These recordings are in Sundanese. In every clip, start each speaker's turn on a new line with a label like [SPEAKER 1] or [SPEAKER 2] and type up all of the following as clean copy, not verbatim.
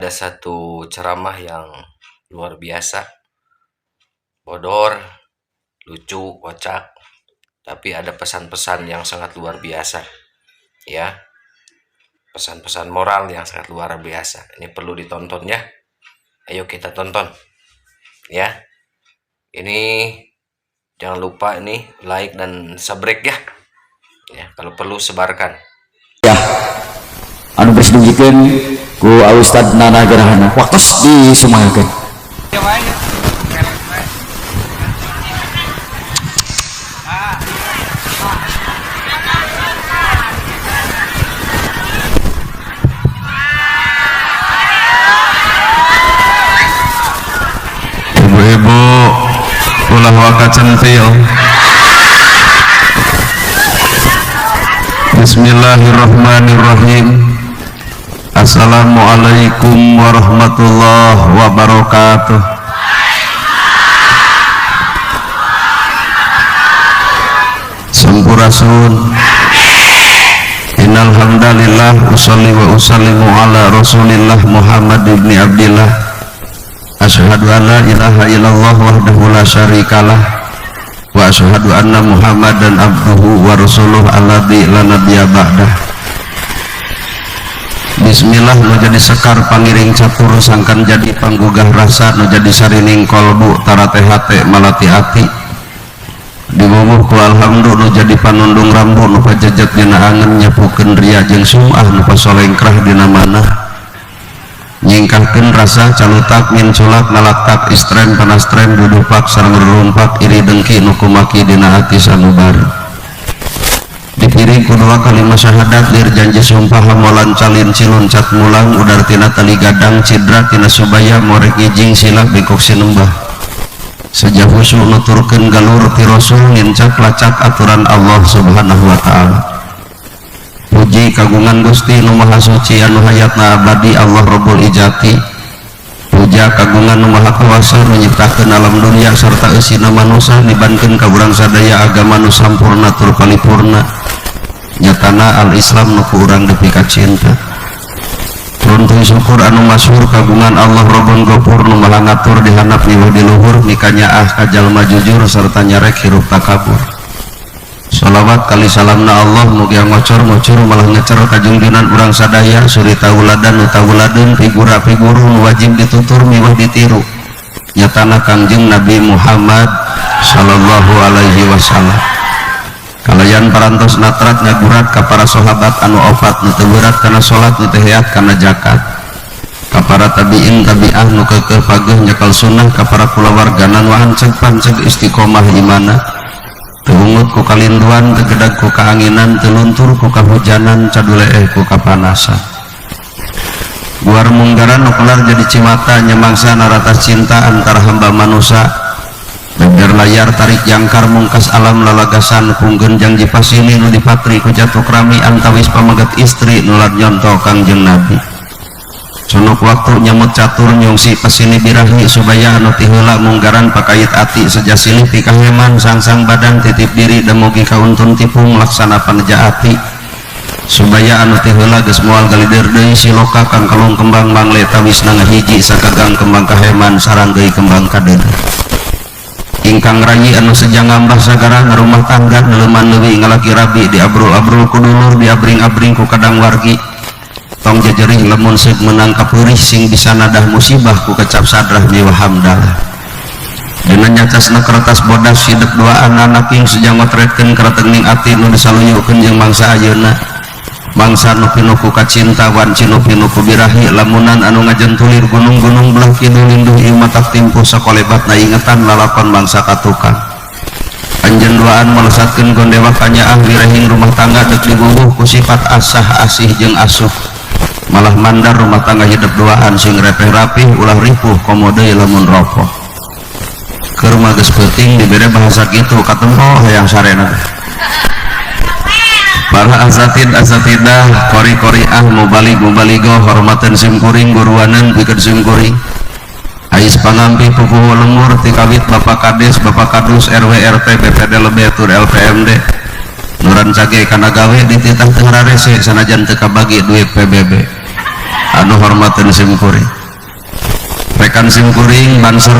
[SPEAKER 1] Ada satu ceramah yang luar biasa, bodor, lucu, kocak, tapi ada pesan-pesan yang sangat luar biasa, ya, pesan-pesan moral yang sangat luar biasa. Ini perlu ditonton ya. Ayo kita tonton, ya. Ini jangan lupa ini like dan subscribe ya. Ya, kalau perlu sebarkan.
[SPEAKER 2] Ya, anu geus dihijikeun ku Ustad Nana Gerhana waktos disumangakeun.
[SPEAKER 3] Ibu-ibu ulah waka centil. Bismillahirrahmanirrahim. Assalamualaikum warahmatullahi wabarakatuh. Sampurasun. Innal hamdalillah usolli wa usallimu ala Rasulillah Muhammad ibni Abdillah. Asyhadu an la ilaha illallah wahdahu la syarikalah wa asyhadu anna Muhammadan abduhu wa rasuluh alladzi la nabiyya ba'dah. Bismillah nu jadi sekar pangiring catur sangkan jadi panggugah rasa nu jadi sarining kolbu tarate hate malati ati diwuwuh ku alhamdu nu jadi panundung rambu nu pajejet dina angen nyapukeun ria jeung sum'ah nu pasolengkrah dina manah nyingkahkeun rasa calutak minculak nalaktak istrem panastrem dudupak sareng rurumpak iri dengki nu kumaki dina ati sanubari dipiring ku dua kalimat syahadat lir janji sumpah hamolan calin cilun cat mulang udar tina tali gadang cidra tina subaya morek ngijing sila bengkok sinembah sejah husu nuturkeun galur ti rasul ngincak lacak aturan Allah subhanahu wa ta'ala. Puji kagungan Gusti nu Maha Suci anu hayatna abadi Allah Rabbul Ijati. Puja kagungan nu Maha Kuasa nu nyiptakeun alam dunia sarta eusina manusa nibankeun ka urang sadaya agama nu sampurna tur paripurna nyatana al-Islam nu ku urang dipikacinta. Runtuy syukur anu masyhur kagungan Allah Rabbul Ghafur nu Maha Ngatur di handap miwah di luhur mikanyaah ka jalma jujur sarta nyarek hirup takabur. Sholawat kali salamna Allah mugia ngocor-ngocor malah ngecer kajungjunan urang sadaya suri tauladan nu tauladun figura figuru nu wajib ditutur miwah ditiru nyatana Kangjeng Nabi Muhammad sallallahu alaihi wasallam. Kalayan parantos natrat ngagurat ka para sahabat anu opat nu teu berat kana salat nu teu heat kana zakat ka para tabiin tabiah nu keukeuh pageuh nyekal sunnah ka para kulawargana nu anceg panceg istiqomah imana teu ungut ku kalinduan teu gedag ku kaanginan teu luntur ku kahujanan caduleeh ku kapanasan. Guar munggaran nu kelar jadi cimata nyamangsa narata cinta antara hamba manusa beber layar tarik jangkar mungkas alam lalagasan punggeun janji pasini nu dipatri ku jatuh krami antawis pamegat istri nu lar nyonto Kangjeng Nabi. Sunuk waktu nyamut catur nyungsi pasini birahi supaya anu ti heula munggaran pakait ati seja silih pikaheman sangsang badan titip diri demugi kauntun tipung laksana paneja ati supaya anu ti heula geus moal galider deui siloka kang kalung kembang mangle tawisna ngahiji sakagang kembang kaheman sarang deui kembang kadeudeuh. Ingkang rayi anu seja ngambah sagara ngarumah tangga neuleman leuwih ngalaki rabi diabrul-abrul ku dulur diabring-abring ku kadang wargi tong jejerih lemun seuk meunang kapeurih sing bisa nadah musibah ku kecap sadrah miwah hamdalah. Dina nyacasna kertas bodas hidep duaan anak ing seja ngotretkeun karetengning ati nu disaluyukeun jeung mangsa ayeuna mangsa nu pinuh ku kacinta wanci nu pinuh ku birahi lamunan anu ngajentulir gunung-gunung belah kidul linduh ieu matak timpuh sakolebatna ingetan lalakon bangsa katukang. Anjeun duaan melesatkeun gondewa kanyaah wirehing rumah tangga deuk dibubuh ku sifat asah asih jeung asuh malah mandar rumah tangga hidup duaan sing repeh rapih ulah ripuh komo deui lamun ropoh. Keur mah geus peuting dibere bahasa kitu katempo hayang sarena. Para asatid asatidah kori-koriah mubalig mubaligoh hormaten simkuring guruanan pikeun simkuring ais pangampi pupuhu lemur tikawit bapak kades bapak kadus RW RT BPD lebih tur LPMD nuran cage kana gawe dititah teu hararese sanajan teu kabagi duit PBB. Anu hormateun simkuring, rekan simkuring Banser,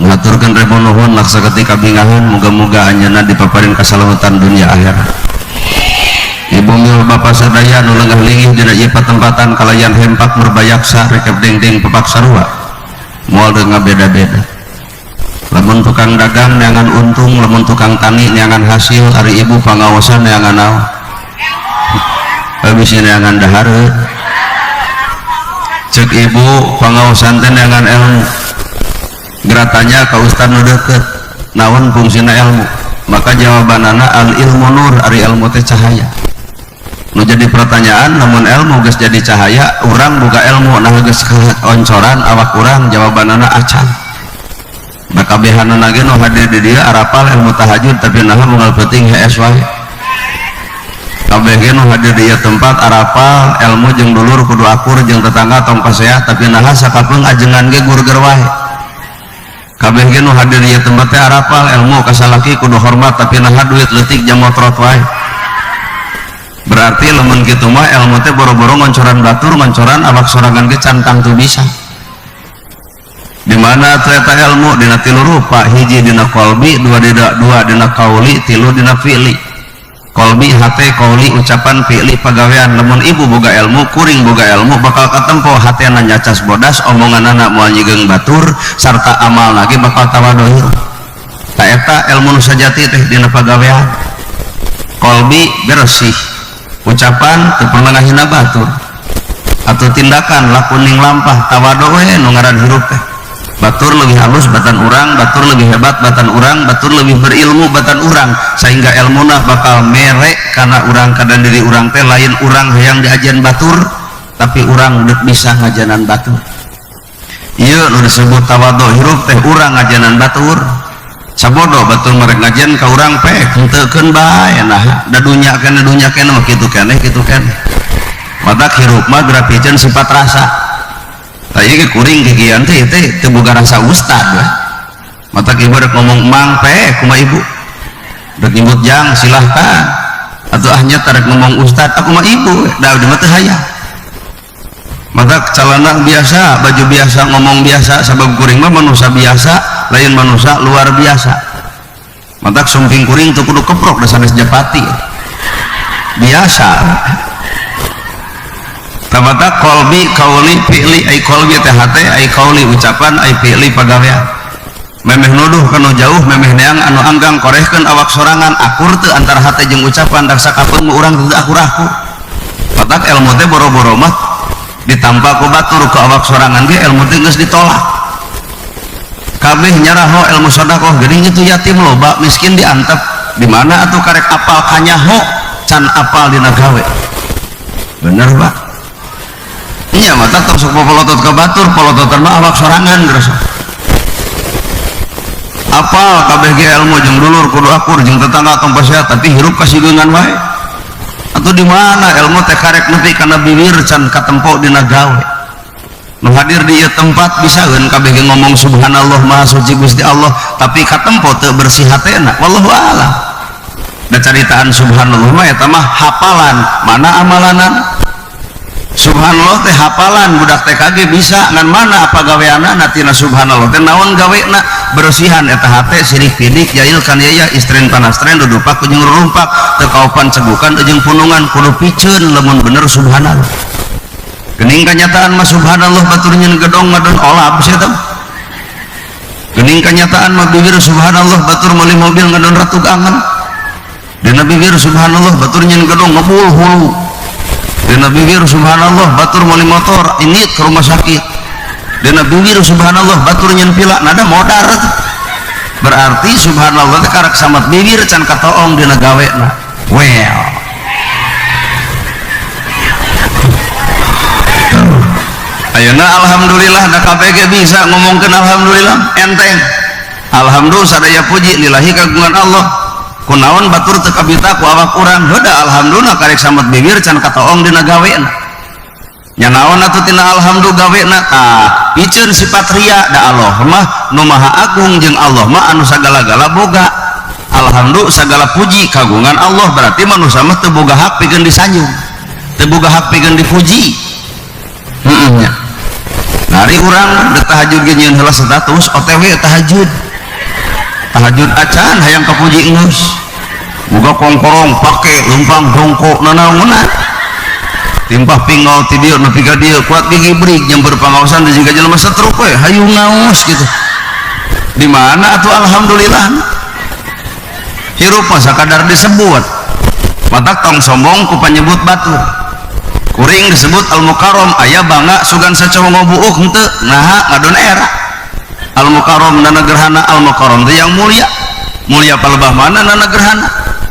[SPEAKER 3] ngaturkeun ribu nuhun laksa ketika bingahan. Moga-moga anjeunna dipaparin kasalamatan dunia akhirat. Ibu mil bapak sadaya nu lengah linggih dina ieu patempatan kalayan hempak murbayaksa rekep dengdeng pepak sarua, moal deui ngabeda-beda. Lamun tukang dagang neangan untung, lamun tukang tani neangan hasil, ari ibu pangaosan neangan naon? Habis neangan dahar. Cek ibu pangaosan teh neangan ilmu. Geratanya ka ustad nu deukeut, naon fungsina ilmu? Maka jawabanana al ilmu nur, ari ilmu teh cahaya. Nu jadi pertanyaan, lamun ilmu geus jadi cahaya, urang boga ilmu, nah geus oncoran awak urang? Jawabanana acan. Bakabehanana ge nu hadir di dieu arapal ilmu tahajud, tapi naha unggal peuting hees wae. Kabeh ge nu hadir di ieu tempat arapal ilmu jeung dulur kudu akur, jeung tetangga tong pasea, tapi naha sakapeung ajengan ge gurger wae. Kabeh ge nu hadir di ieu tempat teh arapal ilmu ka salaki kudu hormat, tapi naha duit leutik jamotrot wae. Berarti lamun kitu mah ilmu teh boro-boro ngoncoran batur, ngoncoran awak sorangan ge can tangtu bisa. Di mana atuh eta ilmu? Dina tilu rupa: hiji dina qalbi, dua dina kauli, tilu dina fi'li. Qalbi hate, kauli ucapan, fi'li pagawean. Lamun ibu boga ilmu, kuring boga ilmu, bakal katempo hatena nyacas bodas, omonganana moal nyigeung batur, sarta amalna ge bakal tawadohir. Ta eta ilmu nu sajati teh dina pagawean. Qalbi bersih, ucapan teu pernah ngahina batur, atau tindakan lakuning lampah tawado we nu ngaran hirup teh. Batur lebih halus batan urang, batur lebih hebat batan urang, batur lebih berilmu batan urang, sehingga ilmuna bakal merek karena urang kadang diri urang teh lain urang hayang diajian batur, tapi urang dek bisa ngajanan batur. Ieu nu disebut tawadu hirup teh, urang ngajanan batur. Sabodo batur merek ngajian ka urang pek henteukeun bae, nah da dunya keneh, dunya keneh mah kitu keneh, kitu keneh. Matak hirup mah geura piceun sifat rasa. Tah ieu ge kuring kikian teh teh teu boga rasa ustad we. Matak ibu rek ngomong mang pek kumaha, ibu rek nyebut jang silahkan, atau ahnya tarek ngomong ustad aku mah ibu da abdi mah teu hayang. Matak celana biasa, baju biasa, ngomong biasa, sabab kuring mah manusia biasa, lain manusia luar biasa. Matak sumping kuring teu kudu keprok da sanes japati biasa. Tabata kolbi kauli fi'li, ai kolbi teh hate, ai kauli ucapan, ai fi'li pagawean. Memeh nuduh kanu jauh, memeh neang anu anggang, korehkeun awak sorangan, akur teu antara hate jeung ucapan? Dak sakapeung urang teu akur-akur. Matak ilmu teh boro-boro mah ditampa ku batur, ku awak sorangan ge ilmu teh geus ditolak. Kabeh nyaraho ilmu sedekah, geuning itu yatim loba, miskin diantep. Di mana atuh karek apal kanyaho can apal dina gawe? Bener, Pak? Iya, mata tong sok polotot ke batur, polototan mah awak sorangan geus. Apal kabeh ge ilmu jeung dulur kudu akur, jeung tetangga tong pasea, tapi hirup kasigeungan wae. Atau di mana ilmu teh karek nepi kana bibir can katempo dina gawe? Nu hadir di ieu tempat bisaeun kabeh ge ngomong subhanallah, maha suci Gusti Allah, tapi katempo teu bersih hatena. Wallahu a'lam. Da caritaan subhanallah mah eta mah hafalan, mana amalanana? Subhanallah teh hafalan, budak TKG bisa, ngan mana apa gaweanana tina subhanallah teh? Naon gawena? Bersihan eta hate, sirik pidik, jail kan yaya, istren panastren, dudupak jeung rurumpak, teu kaopan cegukan jeung punungan. Kudu piceun lamun bener subhanallah. Geuning kanyataan mah subhanallah batur nyeun gedong ngadon olap sia teh. Geuning kanyataan mah bibir subhanallah batur meuli mobil ngadon ratug angan. Dina bibir subhanallah batur nyeun gedong ngebul hulu. Dina bibir subhanallah batur meuli motor ini ke rumah sakit. Dina bibir subhanallah batur nyeun pila nada modar. Berarti subhanallah teh karak samat bibir can katoong dina gawena. Well, ayeuna alhamdulillah da KPG bisa ngomongkeun alhamdulillah enteng. Alhamdulillah, sadaya puji lillahi kagungan Allah. Kunaon batur teu kabita ku awak urang? Heuda alhamdulillah karek samet bibir can katoong dina gawena. Nya naon atuh tina alhamdulillah gawena? Tah, piceun sifat ria, da Allah mah nu maha agung jeung Allah mah anu sagala-gala boga. Alhamdulillah, segala puji kagungan Allah, berarti manusia mah teu boga hak pikeun disanjung, teu boga hak pikeun dipuji. Heeh nya. Nari urang da tahajud ge nyieun heula status OTW tahajud. Tahajud acan hayang kapuji geus. Boga kongkorong pake leumpang dongkok nanaonan. Timpah pinggal ti dieu nepi ka dieu kuat gigi brik nyamper pangaosan di jiga jelema setruk we hayu ngaos gitu. Di mana atuh alhamdulillah. Hirup mah sakadar disebut. Matak tong sombong ku panyebut batur. Kuring disebut al-mukarram aya bangga sugan sacowo ngobuuk henteu naha ngadon era. Al-mukarram nana gerhana al-mukarram teh yang mulia. Mulia palebah mana nana gerhana?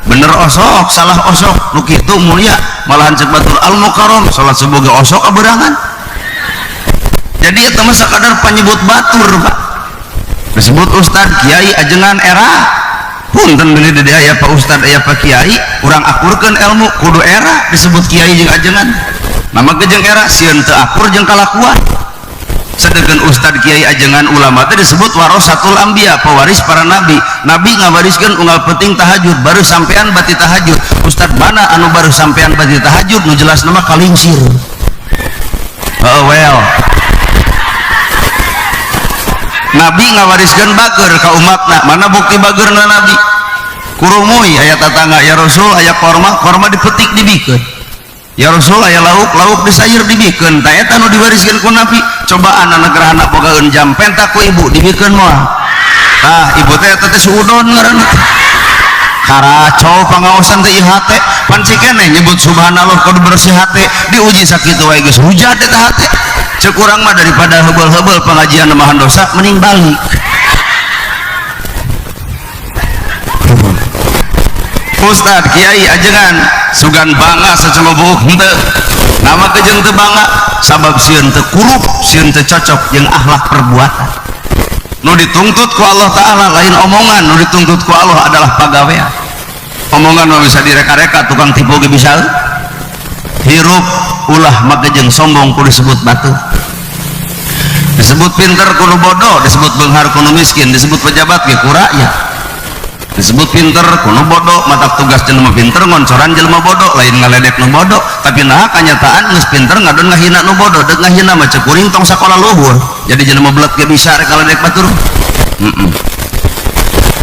[SPEAKER 3] Bener osok, salah osok, nu kitu mulia. Malahan cek batur al-mukarram salat subuh ge osok aberangan. Jadi eta mah sakadar panyebut batur, Pak. Disebut ustad, kiai, ajengan era. Punten bener di aya Pak Ustad, aya Pak Kiai, urang akurkeun ilmu kudu era disebut kiai jeung ajengan. Nama ge jeung era sieun teu akur jeung kalakuan. Sedengkeun ustad, kiai, ajengan ulama teh disebut warasatul anbiya, pewaris para nabi. Nabi ngawariskeun unggal penting tahajud, baru sampean bati tahajud. Ustad mana anu baru sampean bati tahajud nu jelas nama kalingsir. Oh well. Nabi ngawariskeun bager ka umatna. Mana bukti bagerna Nabi? Kurumui aya tatangga ya Rasul aya korma, korma dipetik dibikeun. Ya Rasul aya lauk, lauk disayur dibikeun. Ta eta nu diwariskeun ku Nabi. Cobaan anak gerhana bogaeun jam penta ku ibu dibikeun moal. Tah ibu teh eta teh suudon ngaranna. Karaco pangaosan teh ieu hate, pan cikeneh nyebut subhanallah kudu bersih hate, diuji sakitu wae geus hujat eta hate. Cek urang mah daripada heubeul-heubeul pengajian nemahan dosa mending balik. Ustad, kiai, ajengan sugan bangga sacelobuk henteu. Nama kejeng teu bangga sabab sieun teu kurup, sieun teu cocok jeung akhlak perbuatan. Nu dituntut ku Allah Ta'ala lain omongan, nu dituntut ku Allah adalah pagawean. Omongan mah bisa direka-reka, tukang tipu ge bisa. Hirup ulah magejeng sombong kudu disebut batu. Disebut pinter kudu bodoh, disebut beunghar kudu miskin, disebut pejabat ge ku rakyat. Disebut pinter kudu bodoh, matak tugas jelema pinter ngoncoran jelema bodoh, lain ngaledek nu bodoh, tapi nah kanyataan geus pinter ngadon ngahina nu bodoh, deuk ngahina mah cek kuring tong sakola luhur. Jadi jelema belet ge bisa rek ngaledek batur.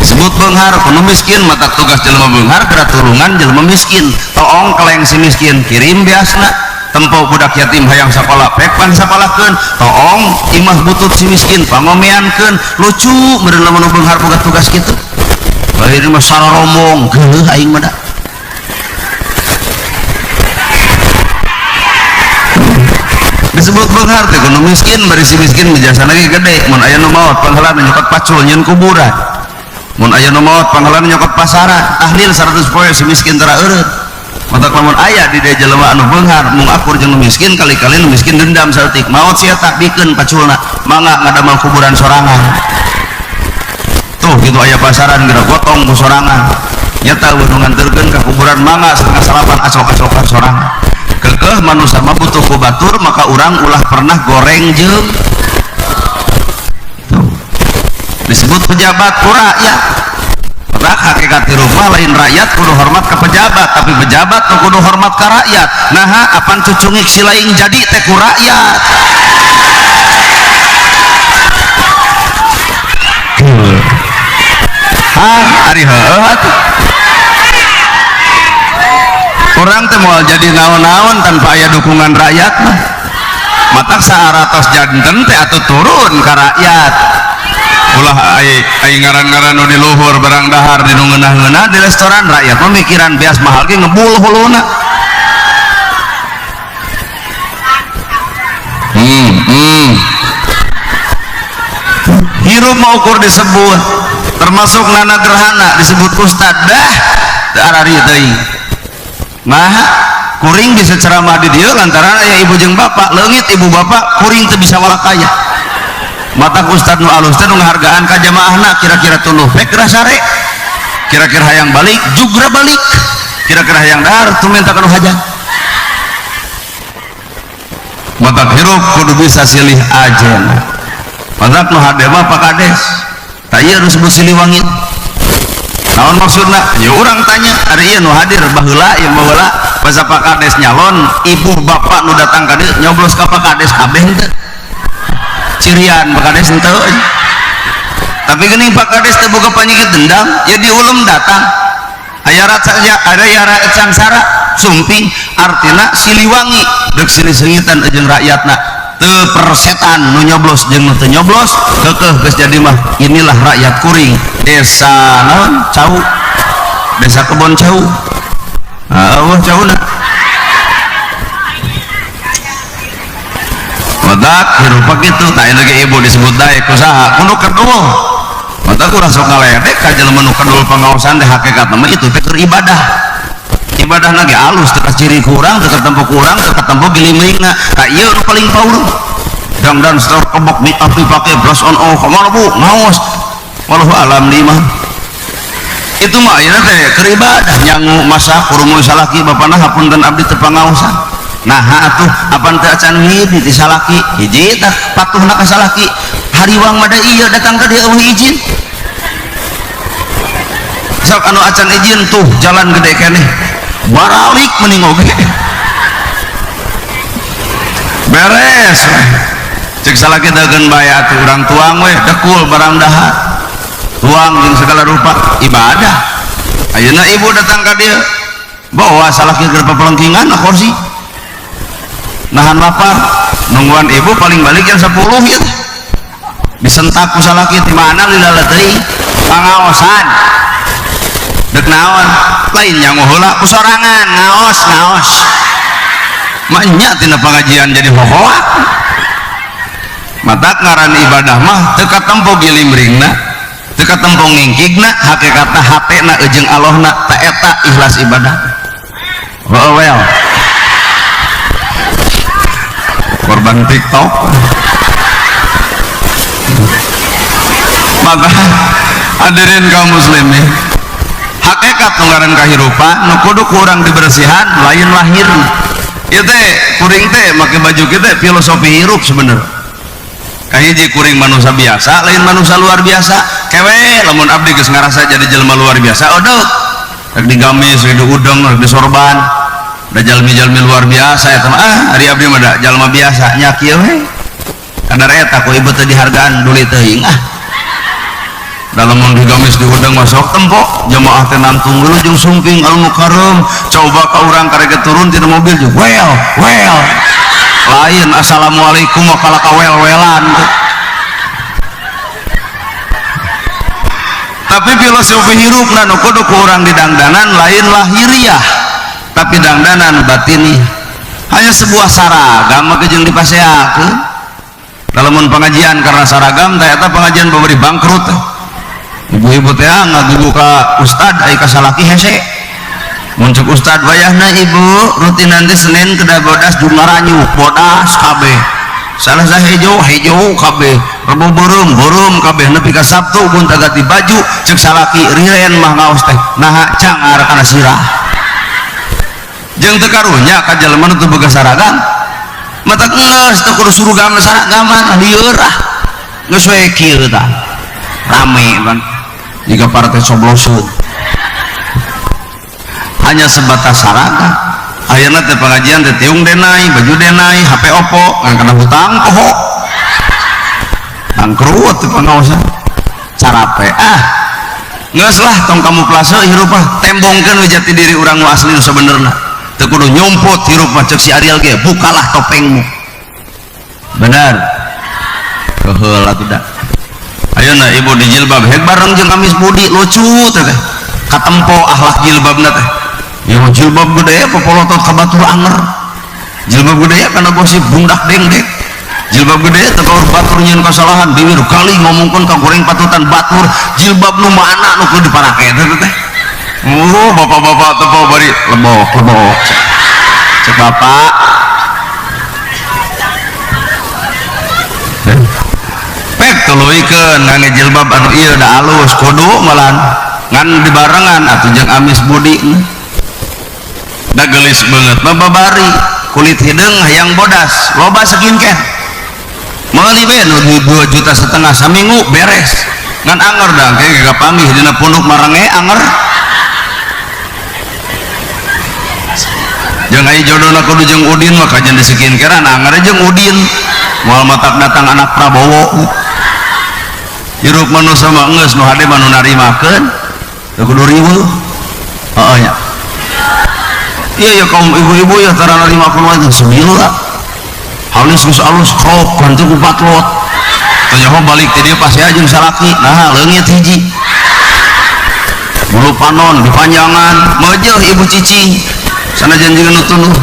[SPEAKER 3] Disebut beunghar kudu miskin, matak tugas jelema beunghar geura tulungan jelema miskin. Toong keleng si miskin, kirim beasna. Tempo budak yatim hayang sakola pek pan sakolakeun, toong imah butut si miskin pangomeankeun. Lucu meureun lamun beunghar boga tugas kitu. Akhirnya mah sararomong geuleuh aing mah da. Disebut beunghar teh kudu miskin, bari si miskin bijasana ge gede. Mun aya nu maot pangheulana nyokot pacul nyeun kuburan. Mun aya nu maot pangheulana nyokot pasaran, tahlil 100 poe si miskin tara eureut. Matak lamun aya di dieu jelema anu beunghar mung akur jeung nu miskin, kali-kali nu miskin dendam saeutik. Maot sia tak bikeun paculna, mangga ngadamel kuburan sorangan. Tuh gitu aya pasaran geura gotong ku sorangan. Nyata nu nganterkeun ka kuburan mangga setengah salapan acok-acokan sorangan. Kekeh manusia mah butuh ku batur, maka urang ulah pernah goreng jeung. Tuh. Disebut pejabat ku rakyat. Rak hakikat di rumah lain rakyat kudu hormat ke pejabat, tapi pejabat nu kudu hormat ke rakyat. Naha apan cucungik si lain jadi teh ku rakyat. Hah, ari heueuh atuh. Urang teh moal jadi naon-naon tanpa aya dukungan rakyat mah. Matak saaratos janten teh atuh turun ka rakyat. Ulah ai ngaran-ngaran nu di luhur barang dahar di nu ngeunah-ngeunah di restoran rakyat mah mikiran beas mahal ge ngebul huluna. Hirup mah ukur disebut, termasuk nana gerhana disebut ustad dah teu arari teuing. Nah, kuring bisa ceramah di dieu lantaran aya ibu jeung bapak, leungit ibu bapak kuring teu bisa walakaya. Matak ustad nu alus teh nu ngahargaan ka jamaahna kira-kira tunduh pek geura sare, kira-kira hayang balik jugra balik, kira-kira hayang dahar tu minta kanu hajat. Matak hirup kudu bisa silih ajen. Matak nu hade mah Pak Kades, tah ieu nu disebut Siliwangi. Naon maksudna? Ya urang tanya, ari ieu nu hadir baheula ieu baheula. Basa Pak Kades nyalon, ibu bapak nu datang ka dieu nyoblos ka Pak Kades kabeh henteu. Cirian Pak Kades henteu. Tapi geuning Pak Kades teu boga panyigit dendam, ya diulem datang. Aya rakyat sangsara sumping artina Siliwangi deuk silih-seungitan jeung rakyatna. Teu persetan nu nyoblos jeung nu teu nyoblos, keukeuh geus jadi mah inilah rakyat kuring desa naon Cau, desa Kebon Cau. Eueuh cauna. Matak hirup kitu tah ieu ge ibu disebut daek ku saha? Ku nu kedul. Matak urang sok ngaledek ka jelema nu kedul pangaosan teh hakikatna mah itu teh keur ibadah. Ibadahna ge alus teu kaciri ku urang, teu katempo ku urang, teu katempo gilimringna. Ka ieu nu paling paur. Dangdan setor kebok make up dipake blush on oh kumaha Bu ngaos. Wallahu alam di mah. Itu mah ayeuna teh keur ibadah nyangu masak kurumun salaki bapana hapunten abdi teu pangaosan. Nah atuh apan teu acan hiji ti salaki hiji tah patuhna ka salaki hariwang mah da ieu datang ka dieu eueuh izin. Sok anu acan izin tuh jalan gede keneh baralik mending oge beres cek salaki dageun bae atuh urang tuang we dekul barang dahar tuang jeung segala rupa ibadah. Ayeuna ibu datang ka dieu bawa salaki keur papelengkingan na kursi nahan lapar nungguan ibu paling balik jam 10 ieu teh disentak ku salaki ti mana lila teuing pangaosan dek naon lain nyangu heula ku sorangan ngaos ngaos mah nya tina pengajian jadi hohoak matak ngaran ibadah mah teu katempo gilimringna teu katempo ngingkigna hakikatna hatena jeung Allahna ta eta ikhlas ibadah. Oh well korban TikTok. Maka hadirin kaum muslimin, hakikat tunggaran kahirupan nu kudu kurang dibersihan lain lahirna. Ieu teh kuring teh make baju kieu teh filosofi hirup sebenarnya. Kahiji kuring manusia biasa lain manusia luar biasa. Kewe lamun abdi geus ngarasa jadi jelema luar biasa odok rek digamis rek diudeng rek disorban da jalmi-jalmi luar biasa eta mah ah ari abdi mah da jalma biasa nya kieu we. Kadar eta ku ibu teh dihargaan duli teuing ah. Dalam mun digamis diudeng masuk tempo jemaah teh nangtung geuleuh jeung sumping al mukarram coba ka urang karek turun tina mobil jeung well well lain assalamualaikum wa kala kawel-welan. Tapi filosofi hirupna nu kudu ku urang didangdanan lain lahiriah tapi dangdanan batini. Hanya sebuah saragam mah jeung dipaseakeun. Lamun pengajian karena saragam teh eta pengajian babari bangkrut. Ibu-ibu teh ngagugu ka ustad ai ka salaki hese. Mun cek ustad wayahna ibu rutin nanti Senin kedah bodas jumaranyu bodas kabeh. Salah sah hejo hejo kabeh, rebo beureum beureum kabeh nepi ka Sabtu gonta ganti baju cek salaki riren mah ngaos teh naha cangar kana sirah. Jeung teu karunya ka jelema nu teu boga saragam. Matak geus teu kudu surugam saragaman lieur ah. Geus we kieu tah. Rame ban. Jika partai cobloseun hanya sebatas saragam. Ayeuna teh pengajian teh tiung denai, baju denai, HP Oppo, ngan kana hutang poho. Bangkrut teh pangaosan. Carape ah. Geus lah tong kamuflase hirup mah, tembongkeun we jati diri urang nu asli nu sabenerna. Teu kudu nyumput hirup mah ceuk si Ariel ge, bukalah topengmu. Benar. Keheul atuh da. Ayeuna ibu di jilbab hek bareng jeung Kamis Budi lucu teh teh. Katempo akhlak jilbabna teh. Ya jilbab gede popolotot ka batur anger. Jilbab gede kana gosip bundak dengdek. Jilbab gede teh kaur batur nyieun kasalahan bibir kali ngomongkeun ka goreng patutan batur jilbab nu mana nu kudu diparake teh teh. Oh bapak-bapak tepo bari lebok lebok. Cek bapak. Pek tuluikeun ngangge jilbab anu ieu da alus kudu malan ngan dibarengan atuh jeung amis budi. Da geulis beungeut mah babari kulit hideung hayang bodas loba skincare. Meuli we nu 2,5 juta saminggu beres. Ngan anger da engke kapanggih dina punduk marenge anger. Jeung aya jodona kudu jeung Udin mah kajian di skincare-an anggar jeung Udin. Moal matak datang anak Prabowo. Hirup manusia mah geus nu hade mah nu narimakeun. Teu kudu riweuh. Heeh nya. Iya ya kaum ibu-ibu ya tara narimakeun wae semila. Halus geus alus krop ganti ku patlot. Tanya balik ti dieu pasti jeung salaki. Nah, leungit hiji. Bulu panon dipanjangan, meujeul ibu cicing. Sanajan jeung nu tunuh.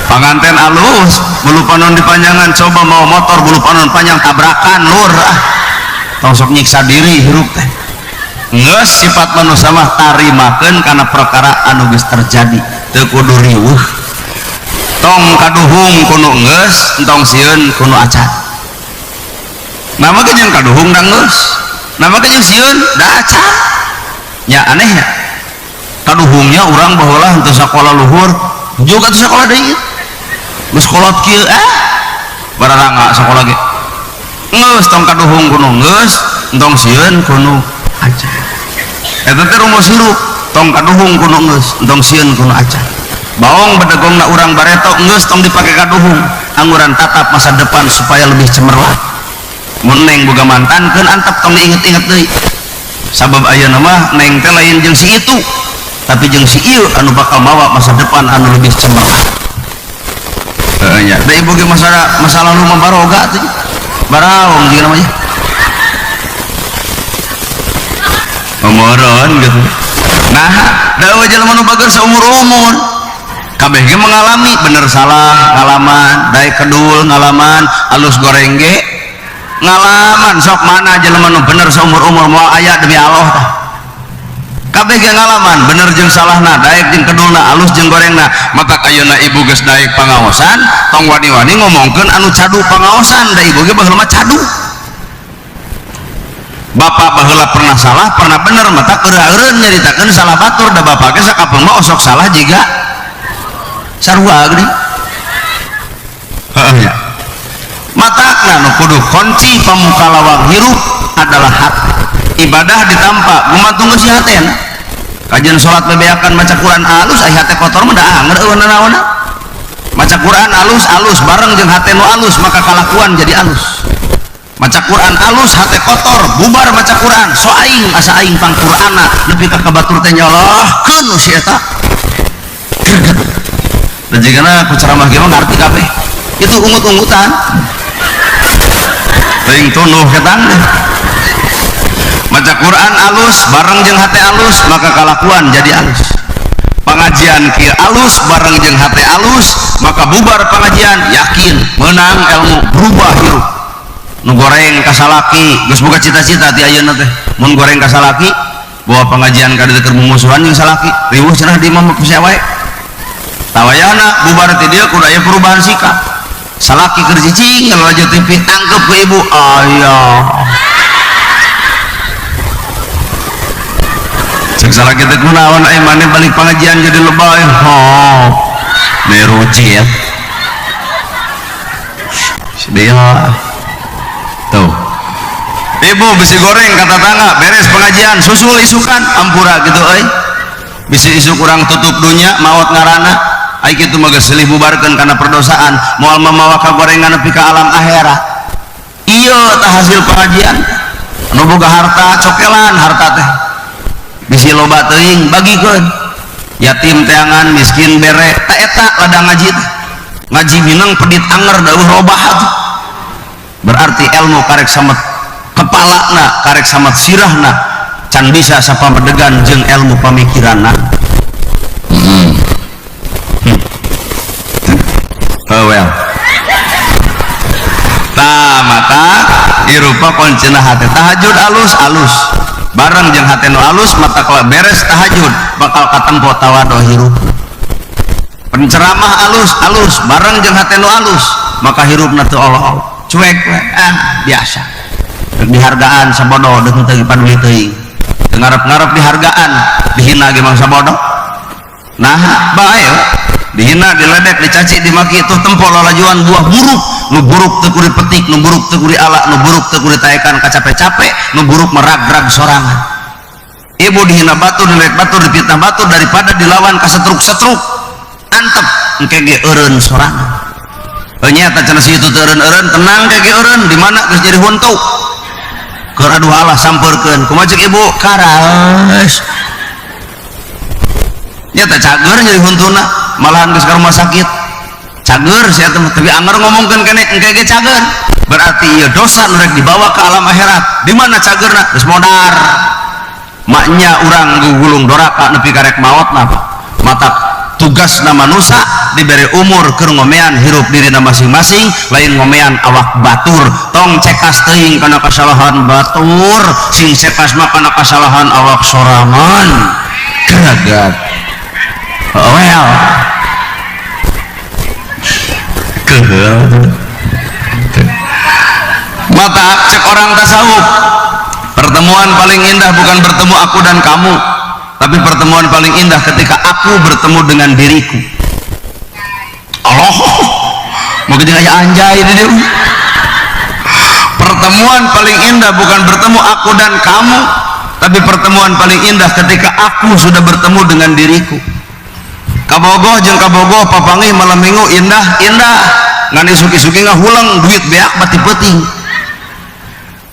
[SPEAKER 3] Panganten alus, bulu panon dipanjangan, coba mau motor bulu panon panjang tabrakan lur ah. Tong sok nyiksa diri hirup teh. Geus sifat manusia mah tarimakeun kana perkara anu geus terjadi, teu kudu riweuh. Tong kaduhung kuno geus, entong sieun kuno acan. Nama ge jeung kaduhung da geus. Nama ge jeung sieun da acan. Nya aneh nya. Kaduhungnya urang baheula henteu sakola luhur, juga teu sakola deui. Geus kolot kieu ah. Bararanga sakola ge. Geus tong kaduhung kuno geus, entong sieun kuno acan. Eta teh rumus hirup, tong kaduhung kuno geus, entong sieun kuno acan. Baong bedegongna urang bareto geus tong dipake kaduhung, angguran tatap masa depan supaya lebih cemerlang. Mun neng boga mantan keun antep tong diinget-inget deui. Sabab ayeuna mah neng teh lain jeung si itu, tapi jeung si ieu anu bakal mawa masa depan anu lebih cemerlang. Heeh nya, da ibu ge masa lalu mah baroga teh. Baraong jeung namanya. Umuran gitu. Nah, da eueuh jelema nu bager saumur-umur. Kabeh ge mengalami bener salah ngalaman, daek kedul ngalaman, alus goreng ge ngalaman. Sok mana jelema nu bener saumur-umur moal aya demi Allah tah. Kabeh ge ngalaman bener jeung salahna, daek jeung kedulna, alus jeung gorengna. Maka ayeuna ibu geus daek pangaosan, tong wani-wani ngomongkeun anu cadu pangaosan, da ibu ge baheula mah cadu. Bapak baheula pernah salah, pernah bener, mata keur-eureun nyaritakeun salah batur, da bapak ge sakapeung mah osok salah jiga sarua geuning. Heeh nya. Matakna nu kudu kunci pamuka lawang hirup adalah hati. Ibadah ditampa gumantung geus hatena. Kajian salat bebeakan maca Quran alus ai hate kotor mah da anger eueuh nanaonna. Maca Quran alus-alus bareng jeung hate nu alus maka kalakuan jadi alus. Maca Quran alus hate kotor bubar maca Quran so aing asa aing pang Qur'ana nepi ka kabatur teh nyalahkeun si eta. Greget. Dan jigana ku ceramah ge mah ngarti kabeh. Itu ungut-ungutan. Teuing tunuh ketang deh. Maca Quran alus bareng jeung hate alus maka kalakuan jadi alus. Pengajian kieu alus bareng jeung hate alus maka bubar pengajian yakin menang ilmu berubah hirup. Nu goreng ka salaki geus boga cita-cita ti ayeuna teh. Mun goreng ka salaki bawa pengajian ka dieu keur mumusuhan jeung salaki riweuh cenah di imah mah wae. Tawayana bubar ti dieu kudu aya perubahan sikap. Salaki keur cicing ngalaju TV tangkep ke ibu ayah. Cek salaki teh kunaon ai maneh balik pengajian jadi lebay. Oh. Meruci ya. Sedih. Tuh. Ibu bisi goreng kata tangga beres pengajian susul isukan ampura gitu euy. Bisi isu kurang tutup dunya maot ngaranna. Ai kitu mah geus silih bubarkeun kana perdosaan moal mamawa ka gorengan nepi ka alam akhirat. Ieu tah hasil pengajian. Anu boga harta cokelan harta teh. Bisi loba teuing bagikeun. Yatim teangan miskin bere ta eta ladang ngaji teh. Ngaji mineng pedit anger deuh robah atuh. Berarti ilmu karek samet kepalana, karek samet sirahna, can bisa sapamedegan jeung ilmu pamikiranna. Oh well. Ta mata irupa kuncina hate tahajud alus alus bareng jeung hate nu alus mata kalau beres tahajud bakal katempo tawado hirup. Penceramah alus alus bareng jeung hate nu alus maka hirupna teu Allah cuek we ah biasa. Dihargaan sabodo deung teu paduli teuing. Teu ngarep-ngarep dihargaan dihina ge mangsa bodoh. Nah bae dihina, diledek, dicaci, dimaki itu tempo lalajuan buah buruk. Nu buruk teu kudu petik, nu buruk teu kudu ala, nu buruk teu kudu taekan kacape-cape, nu buruk meragrag sorangan. Ibu dihina batur, dilek batur, dipitnah batur daripada dilawan ka setruk-setruk. Antep engke ge eureun sorangan. Nyata cenah si itu teu eureun-eureun, tenang ke ge eureun di mana geus jadi huntu. Keur aduh Allah sampeurkeun. Kumaha ceuk ibu? Karaos. Nyata cager jadi huntuna, malahan geus ka rumah sakit. Cager si eta mah, tapi anger ngomongkeun keneh engke ge cager. Berarti ieu dosa nu rek dibawa ke alam akhirat. Di mana cagerna? Geus modar. Maknya urang gugulung doraka nepi karek maot mah mata tugasna manusia diberi umur keur ngomean hirup dirina masing-masing, lain ngomean awak batur. Tong cekas teuing kana kasalahan batur, sing cekas mah kana kasalahan awak sorangan. Geragat. Well. Keheul. Mata cek orang tasawuf, pertemuan paling indah bukan bertemu aku dan kamu, tapi pertemuan paling indah ketika aku bertemu dengan diriku. Allah, mau jadi kayak anjay ini dia. Pertemuan paling indah bukan bertemu aku dan kamu, tapi pertemuan paling indah ketika aku sudah bertemu dengan diriku. Kabogoh jeung kabogoh papanggih malam minggu indah indah, ngan isuki-isuki ngahuleng duit beak bati peuting.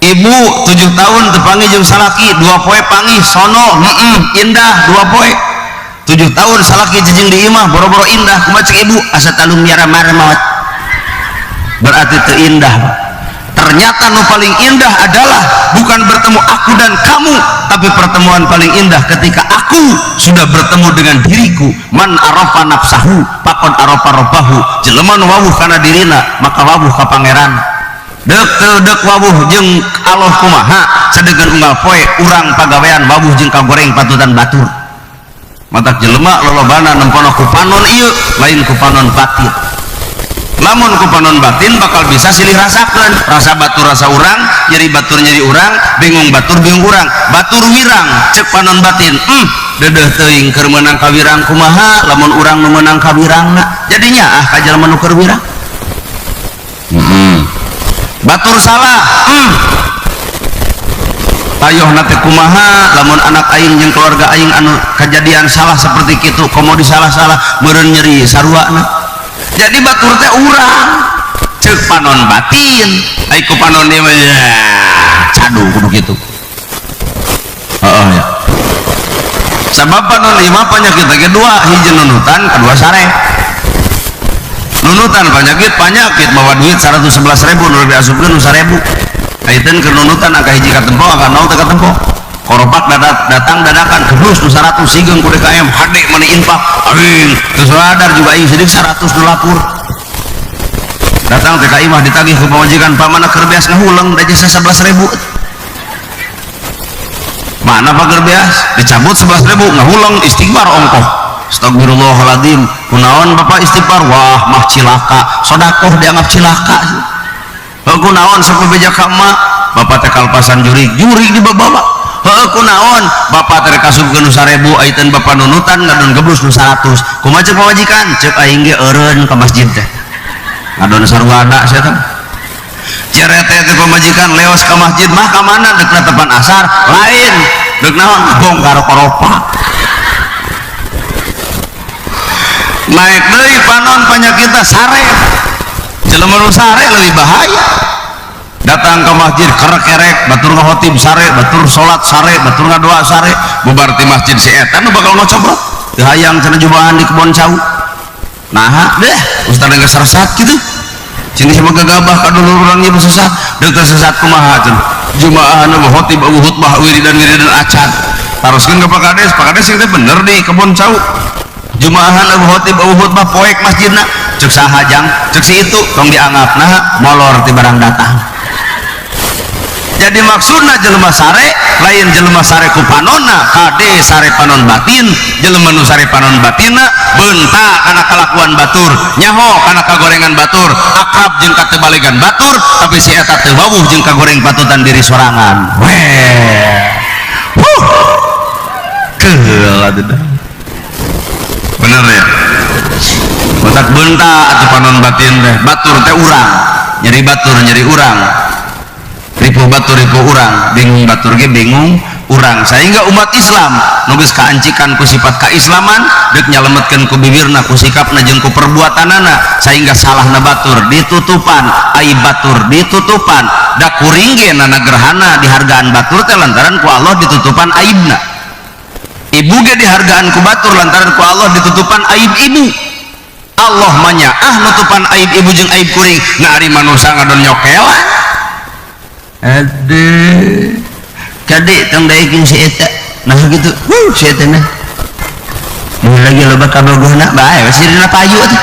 [SPEAKER 3] Ibu 7 tahun tepanggih jeung salaki 2 poe panggih sono, indah 2 poe. 7 tahun salaki jejeng di imah boro-boro indah, kumaha cek ibu asa talung miara marmot. Berarti teu indah. Ternyata nu paling indah adalah bukan bertemu aku dan kamu, tapi pertemuan paling indah ketika aku sudah bertemu dengan diriku. Man arafa nafsahu faqad arafa rabbahu. Jelema nu wawuh kana dirina maka wawuh ka pangeran. Dek teu dek wawuh jeung Allah kumaha sadegan unggal poe urang pagawean wawuh jeung kagoreng patutan batur. Matak jelema lolobana nempono ku panon ieu lain ku panon batin. Lamun ku panon batin bakal bisa silih rasakeun, rasa batur rasa urang, nyeri batur nyeri urang, bingung batur bingung urang, batur wirang cek panon batin. Dedeuh teuing keur meunang kawirang kumaha lamun urang nu meunang kawirangna. Jadinya ah ka jelema nu keur wirang. Batur salah. Tayoh na teh kumaha lamun anak aing jeung keluarga aing anu kajadian salah seperti kitu, komo disalah-salah meureun nyeri saruana. Jadi batur teh urang cek panon batin, ai ku panon ieu mah ya cadu kudu kitu. Heeh ya. Sabab panon ieu mah penyakit ge dua, hiji nunutan, kedua sare. Nunutan penyakit, penyakit mawa duit 111.000 nu diasupkeun nu 1.000. Kaiteun keur nunutan angka hiji katempo, angka 0 teh katempo. Koropak datang dadakan geblus nu 100 sigeung ku DKM hade meuni infak. Aing teu sadar juga aing sidik 100 nu lapur. Datang TKI mah ditagih ku pamajikan, pamana keur beas ngahuleng da jasa 11.000. Mana pak keur beas dicabut 11.000 ngahuleng istighfar ongkoh. Astagfirullahaladzim, kunaon bapak istighfar, wah mah cilaka, sodakoh dianggap cilaka. Heuh kunaon sok bebeja ka emak, bapak teh kalpasan jurig, jurig dibawa. Heuh kunaon, bapak teh kasupkeun nu 1000, aiteun bapak nunutan ngadon geblus nu 100. Kumaha cek pamajikan? Cek aing ge eureun ka masjid teh. Ngadon sarwana sia teh. Cerete teh pamajikan leos ka masjid mah ka mana deuk tepan asar, lain deuk naon bongkar koropa. Naik deui panon panyakitna sare. Jelema nu sare leuwih bahaya. Datang ke masjid kerek-kerek, batur ngahotib sare, batur salat sare, batur ngadoa sare, bubar ti masjid si eta nu bakal ngocobrot. Teu hayang cenah jumahan di kebon cau. Naha deh, ustaz geus sesat kitu. Cini sama gagabah ka dulur urang ieu sesat, deuk teh sesat kumaha cenah. Jumahan nu khotib eueuh khutbah wiridan-wiridan acan. Taroskeun ka Pak Kades, Pak Kades teh bener di kebon cau. Jumahan eueuh khotib eueuh khutbah poek masjidna. Cek saha jang? Cek si itu tong dianggap naha molor ti barang datang. Jadi maksudna jelema sare lain jelema sare ku panonna, kade sare panon batin, jelema nu sare panon batinna beunta kana kalakuan batur, nyaho kana kagorengan batur, akrab jeung katebalegan batur, tapi si eta teu wawuh jeung kagoreng patutan diri sorangan. Weh. Huh. Keheul atuh. Bener ya? Botak beunta atuh panon batin teh, batur teh urang, nyeri batur nyeri urang. Ripuh batur ripuh urang, bingung batur ge bingung Urang sehingga umat Islam nu geus kaancikan ku sifat kaislaman deuk nyalametkeun ku bibirna, ku sikapna jeung ku perbuatanana, sehingga salahna batur ditutupan, aib batur ditutupan. Da kuring ge nana gerhana dihargaan batur teh lantaran ku Allah ditutupan aibna. Ibu ge dihargaan ku batur lantaran ku Allah ditutupan aib ibu. Allah mah ah nutupan aib ibu jeung aib kuring. Nah, ari manusia ngadon nyokelan. Aduh, kade tong daekeun si eta. Nah gitu, si eta nah. Mun lagi loba kabogohna bae we dina payu atuh.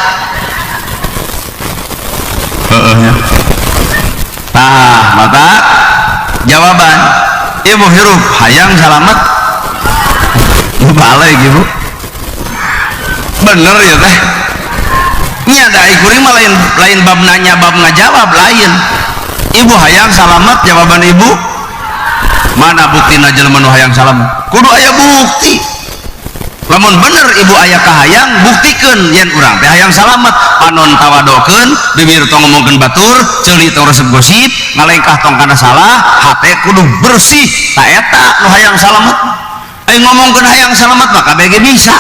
[SPEAKER 3] Heeh nya. Tah, maka jawaban ibu hirup hayang salamet. Balik ibu. Bener ya teh. Nya da kuring mah lain, lain bab nanya, bab ngajawab lain. Ibu hayang salamet, jawaban ibu mana buktina jelema nu hayang salamet? Kudu aya bukti. Lamun bener ibu aya kahayang, buktikeun yen urang teh hayang salamet. Panon tawadokeun, bibir tong ngomongkeun batur, ceuli tong resep gosip, ngalengkah tong kana salah, hate kudu bersih. Ta eta nu hayang salamet. Ai ngomongkeun hayang salamet mah kabeh ge bisa.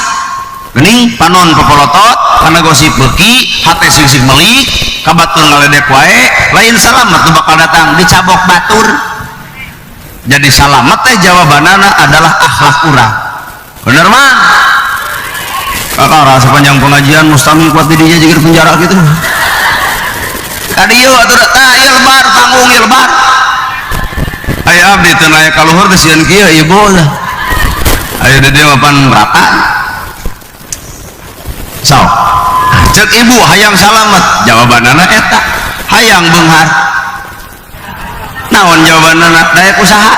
[SPEAKER 3] Geuning panon popolotot kana gosip beuki, hate sing-sing melik, ka batur ngaledek wae, lain salamet nu bakal datang, dicabok batur. Jadi salamet teh jawabanana adalah akhlak urang. Bener mah? Kakak rasa panjang pengajian mustami kuat didinya jigir penjara gitu. Kadieu atuh tah ieu lebar panggung ieu lebar. Aya abdi teu naik ka luhur teh sieun kieu ibu lah. Aya di dieu mapan rata. So, cek ibu hayang salamet, jawabanana eta hayang beunghar. Naon jawabanana? Daek usaha.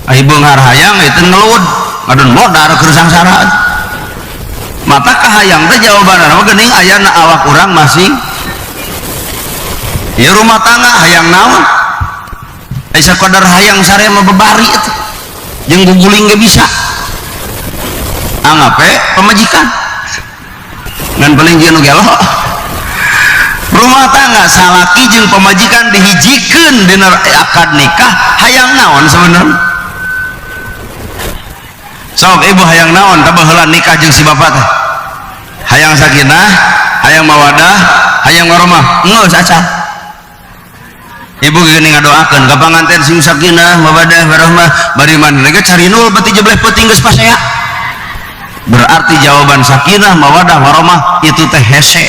[SPEAKER 3] Ai beunghar hayang itu ngelud, ngadon modar keur sangsara. Mata kahayang teh jawabanana mah geuning ayana awak urang masing. Ieu rumah tangga hayang naon? Ai sakadar hayang sare mah bebari atuh. Jeung guguling ge bisa. Anggap we pamajikan. Ngan paling jeung nu gelo. Rumah tangga salaki jeung pamajikan dihijikeun dina akad nikah, hayang naon sebenarnya? Sok ibu hayang naon tah baheula nikah jeung si bapak teh? Hayang sakinah, hayang mawadah, hayang warahmah. Geus acan. Ibu geuning ngadoakeun ka panganten sing sakinah, mawadah, warahmah, bari maneh ge cari nul beuti jebleh peuting geus pasea. Berarti jawaban sakinah, mawadah, warahmah itu teh hese.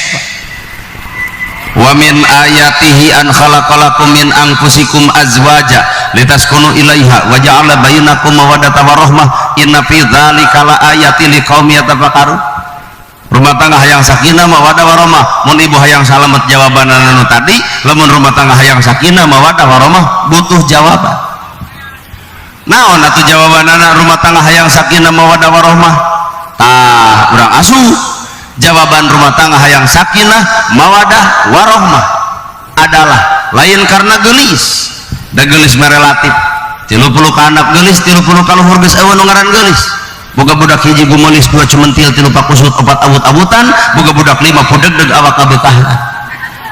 [SPEAKER 3] Wa min ayatihi an khalaqalakum min anfusikum azwaja litaskunu ilaiha wa ja'ala bainakum mawaddatan warahmah inna fi dzalika laayatin liqaumin yatafakkarun. Rumah tangga hayang sakinah mawaddah warahmah, mun ibu hayang salamet jawabanana nu tadi, lamun rumah tangga hayang sakinah mawaddah warahmah butuh jawaban. Naon atuh jawabanana rumah tangga hayang sakinah mawaddah warahmah? Tah urang asup. Jawaban rumah tangga hayang sakinah mawadah warahmah adalah lain karena gelis, da gelis mah relatif. 30 ka anak gelis, 30 ka luhur geus eueuh nu ngaran gelis. Boga budak hiji gumelis, dua cumentil, tilu pakusut, opat awut-awutan, boga budak lima pudegdeg awak kabetahna.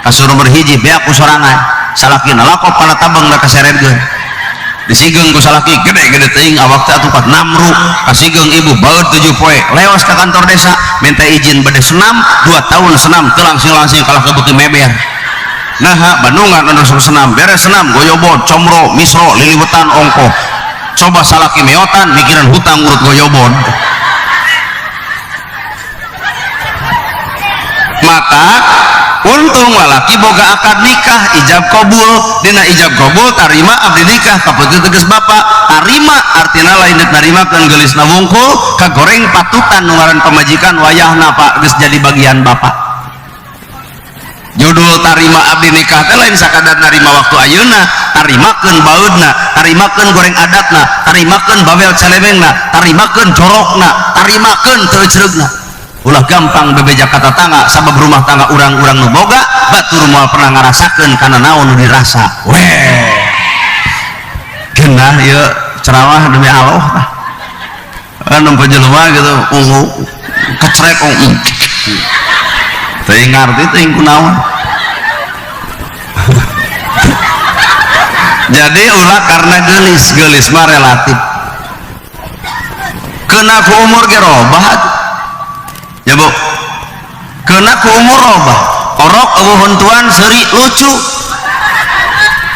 [SPEAKER 3] Kasur nomor hiji beak ku sorangan, salakina lakop kana tabeng da kaseredkeun. Disigeng ku salaki gede-gede teuing awak teh atuh pat namru, kasigeng ibu baeud 7 poe, leos ka kantor desa minta izin bade senam, 2 tahun senam teu langsing-langsing kalah kebeuki meber. Naha Bandungan anu sok senam, beres senam goyobod, comro, misro, liliwetan ongkoh. Coba salaki meotan mikiran hutang urut goyobod. Maka untung lalaki boga akad nikah ijab kabul, dina ijab kabul tarima abdi nikah kapeuteuh tegas bapak tarima artina lain deuk narimakeun geulisna wungkul kagoreng patutan nu ngaran pamajikan wayahna pak geus jadi bagian bapak. Judul tarima abdi nikah teh lain sakadar narima waktu ayeuna, tarimakeun baeudna, tarimakeun goreng adatna, tarimakeun bawel celebengna, tarimakeun jorokna, tarimakeun teu ecreugna. Ulah gampang bebeja ka tatangga sabab rumah tangga urang-urang nu boga batur moal pernah ngarasakeun kana naon nu dirasa. Weh. Geunah ieu ceramah demi Allah tah. Kan nempo jelema gitu, ungu kecrek ungu. Teuing ngarti teuing kunaon. Jadi ulah karena gelis. Gelis mah relatif, kena ku umur ge robah ya, Bu. Kena ku umur robah. Orok euweuh huntuan, seuri lucu.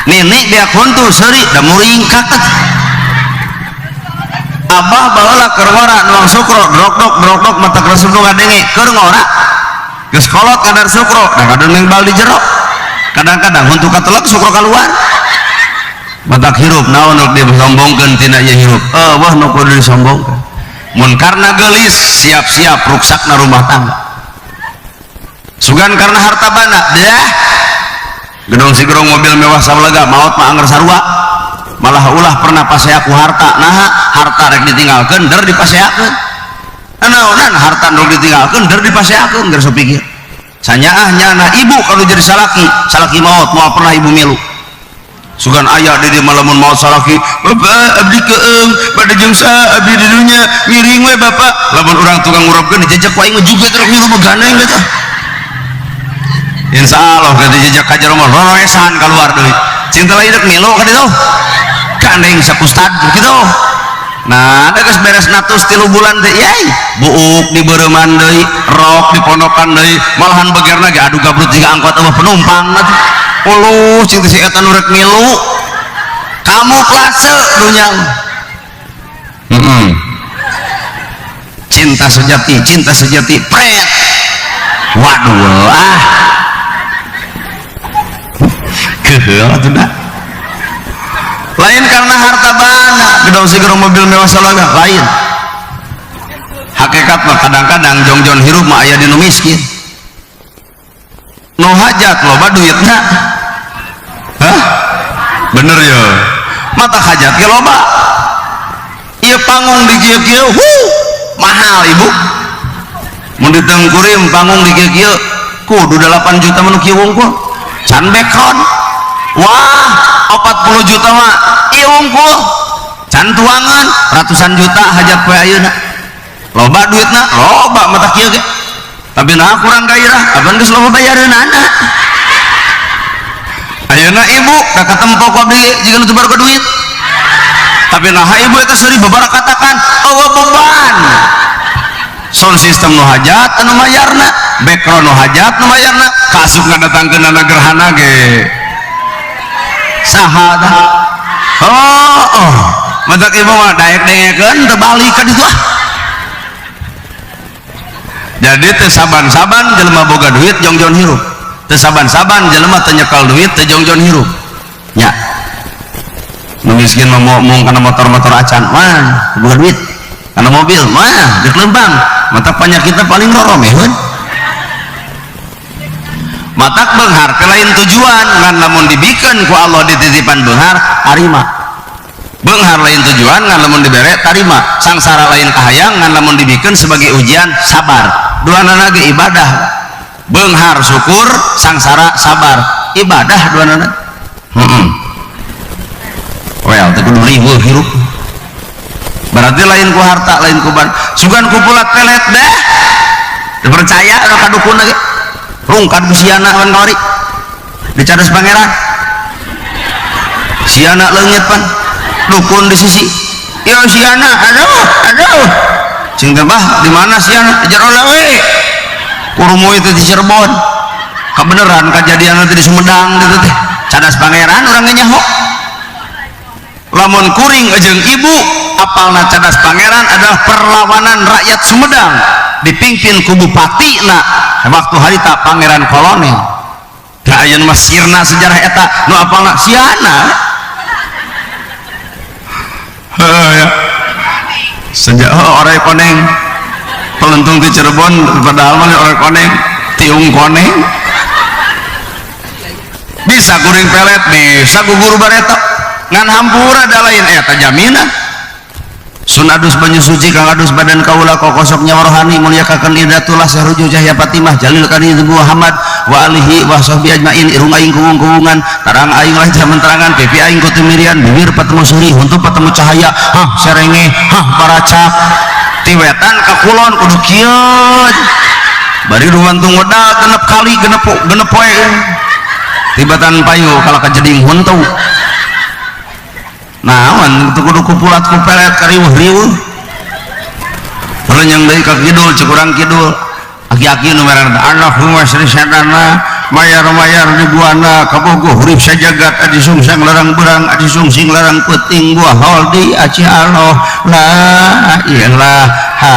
[SPEAKER 3] Nini beak huntu, seuri da muringkak. Abah baheula keur ngora nuang sukro, drok dok drok dok, mata resep nu ngadenge. Keur ngora, geus kolot kadar sukro, kadang mengbal di jero, kadang-kadang huntu katelek, sukro keluar. Matak hirup naon nu disombongkeun tina ieu hirup? Wah, nu kudu disombongkeun. Mun karena gelis, siap-siap ruksakna rumah tangga. Sugan karena harta banda dah, gedong sigerong, mobil mewah sabelega, maot mah anger sarua. Malah ulah pernah pasea ku harta. Nah, harta rek ditinggalkeun der dipaseakeun. Naonan harta nu ditinggalkeun der dipaseakeun? Geus pikir sanyaah nyana ibu kalau jadi salaki, salaki maot moal pernah ibu milu. Sugan aya di malamun maot salaki, "Bapak, abdi keeng, bade jeung saha abdi di dunya? Ngiring we, Bapak." Lamun urang tukang ngurapkeun, dijejak ku aing juga terus milu begandeng gitu. Insya Allah kan dijejak ka jero mah roroesan keluar deui. Cinta lain rek milu ka ditu, gandeng sakustad gitu. Nah, ada geus beres natus 3 bulan teh, yai, buuk di beureuman deui, rok di pondokan deui, malahan begerna ge adu gabrut jiga angkot euweuh penumpang atuh. Uluh, cing teh si eta nu rek milu. Kamuflase dunya. Cinta sejati, cinta sejati, pret. Waduh, ah. Keheul atuh dah. Lain karena harta banda, gedong sigerong, mobil mewah salaga, lain. Hakikat mah kadang-kadang jongjon hirup mah aya di nu miskin. Nu hajat loba duitna. Hah? Bener ya? Mata hajat ge loba. Ieu panggung di kieu-kieu, huh, mahal, Ibu. Mun ditengkurim panggung di kieu-kieu kudu 8 juta mah nu kieu wungkul. Can background. Wah, 40 juta mah ieu wungkul. Can tuangan ratusan juta hajat poe ayeuna. Loba duitna, loba mata kieu ge. Tapi nah kurang gairah, apan geus loba bayareunana. Ayeuna ibu da katempo ku abdi jiga nu teu baroga duit. Tapi nah ibu eta seuri babara katakan euweuh beban. Sound system nu hajat anu mayarna, background nu hajat nu mayarna, kaasup ngadatangkeun gerhana ge. Saha tah? Oh. Matak ibu mah daek dengekeun teu balik ka ditu ah. Jadi teu saban-saban jelema boga duit jongjon hirup. Teu saban-saban jelema teu nyekel duit teu jongjon hirup. Nya. Nu miskin mah mau kana motor-motor acan, wah, boga duit. Kana mobil, wah, deuk leumpang. Matak penyakitna paling roromeheun. Matak beunghar ke lain tujuan, ngan lamun dibikeun ku Allah dititipan beunghar, tarima. Beunghar lain tujuan, ngan lamun dibere, tarima. Sangsara lain kahayang, ngan lamun dibikeun sebagai ujian, sabar. Duanana ge ibadah. Beunghar syukur, sangsara sabar, ibadah duanana. Heeh. Well, teu kudu riweuh hirup. Berarti lain ku harta, lain ku ban, sugan ku pulat pelet deh. Teu percaya anu ka dukun ge. Rungkad ku siana pan kamari. Dicadas pangeran. Siana leungit pan. Dukun di sisi. Yo siana, aduh, aduh. Cing teh bah, di mana siana? Di jero we. Kurumuy teh di Cirebon. Kebeneran kejadian nanti di Sumedang gitu teh. Cadas pangeran urang ge nyaho. Lamun kuring jeung ibu apalna cadas pangeran adalah perlawanan rakyat Sumedang dipimpin ku bupati na waktu harita Pangeran Kolonel. Da ayeuna mah sirna sejarah eta, nu apalna siana. Heuh ya. Sejak oh, orai koneng pelentung di Cirebon, padahal mah orai koneng, tiung koneng. Bisa kuring pelet, bisa gugur bareto, ngan hampura da lain eta jaminan. Sun adus banyu suci kang adus badan kaula, kokosok nyawa rohani, mulyakakeun idatullah sahruju cahya Fatimah jalil kani Muhammad wa alihi wa sahbi ajmain. Irung aing kuwung-kuwungan, tarang aing lah jaman terangan, pipi aing kutumirian, bibir patemu suri, huntu patemu cahaya, hah serenge, hah baracak. Ti wetan ka kulon kudu kieu bari ruwantung wedal genep kali, genep genep poe tibatan payu kalau kajeding huntu. Naon teu kudu kupulat kupelet kariweuh-riweuh. Yang deui ka kidul cek urang kidul. Aki-aki nu merana Allahumma sholli sadana mayar-mayar di buana kabogoh huruf sajagat adi sungsang larang berang adi sungsing larang peuting buah holdi aci Allah la ilaha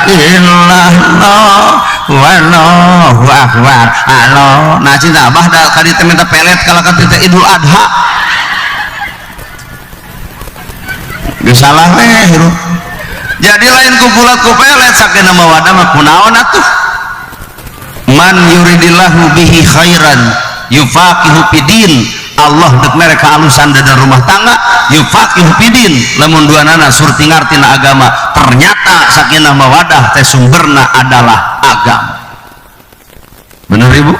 [SPEAKER 3] illallah wallahu akbar Allah. Nah cinta abah da ka dieu minta pelet kalau ka teh Idul Adha geus salah we hirup. Jadi lain kupulat kupelet sakinah mawaddah mah kunaon atuh. Man yuridillahu bihi khairan yufaqihu fidin. Allah dek mere kaalusan dina rumah tangga yufaqihu fidin lamun duanana surti ngarti na agama. Ternyata sakinah mawadah teh sumberna adalah agama. Bener ibu?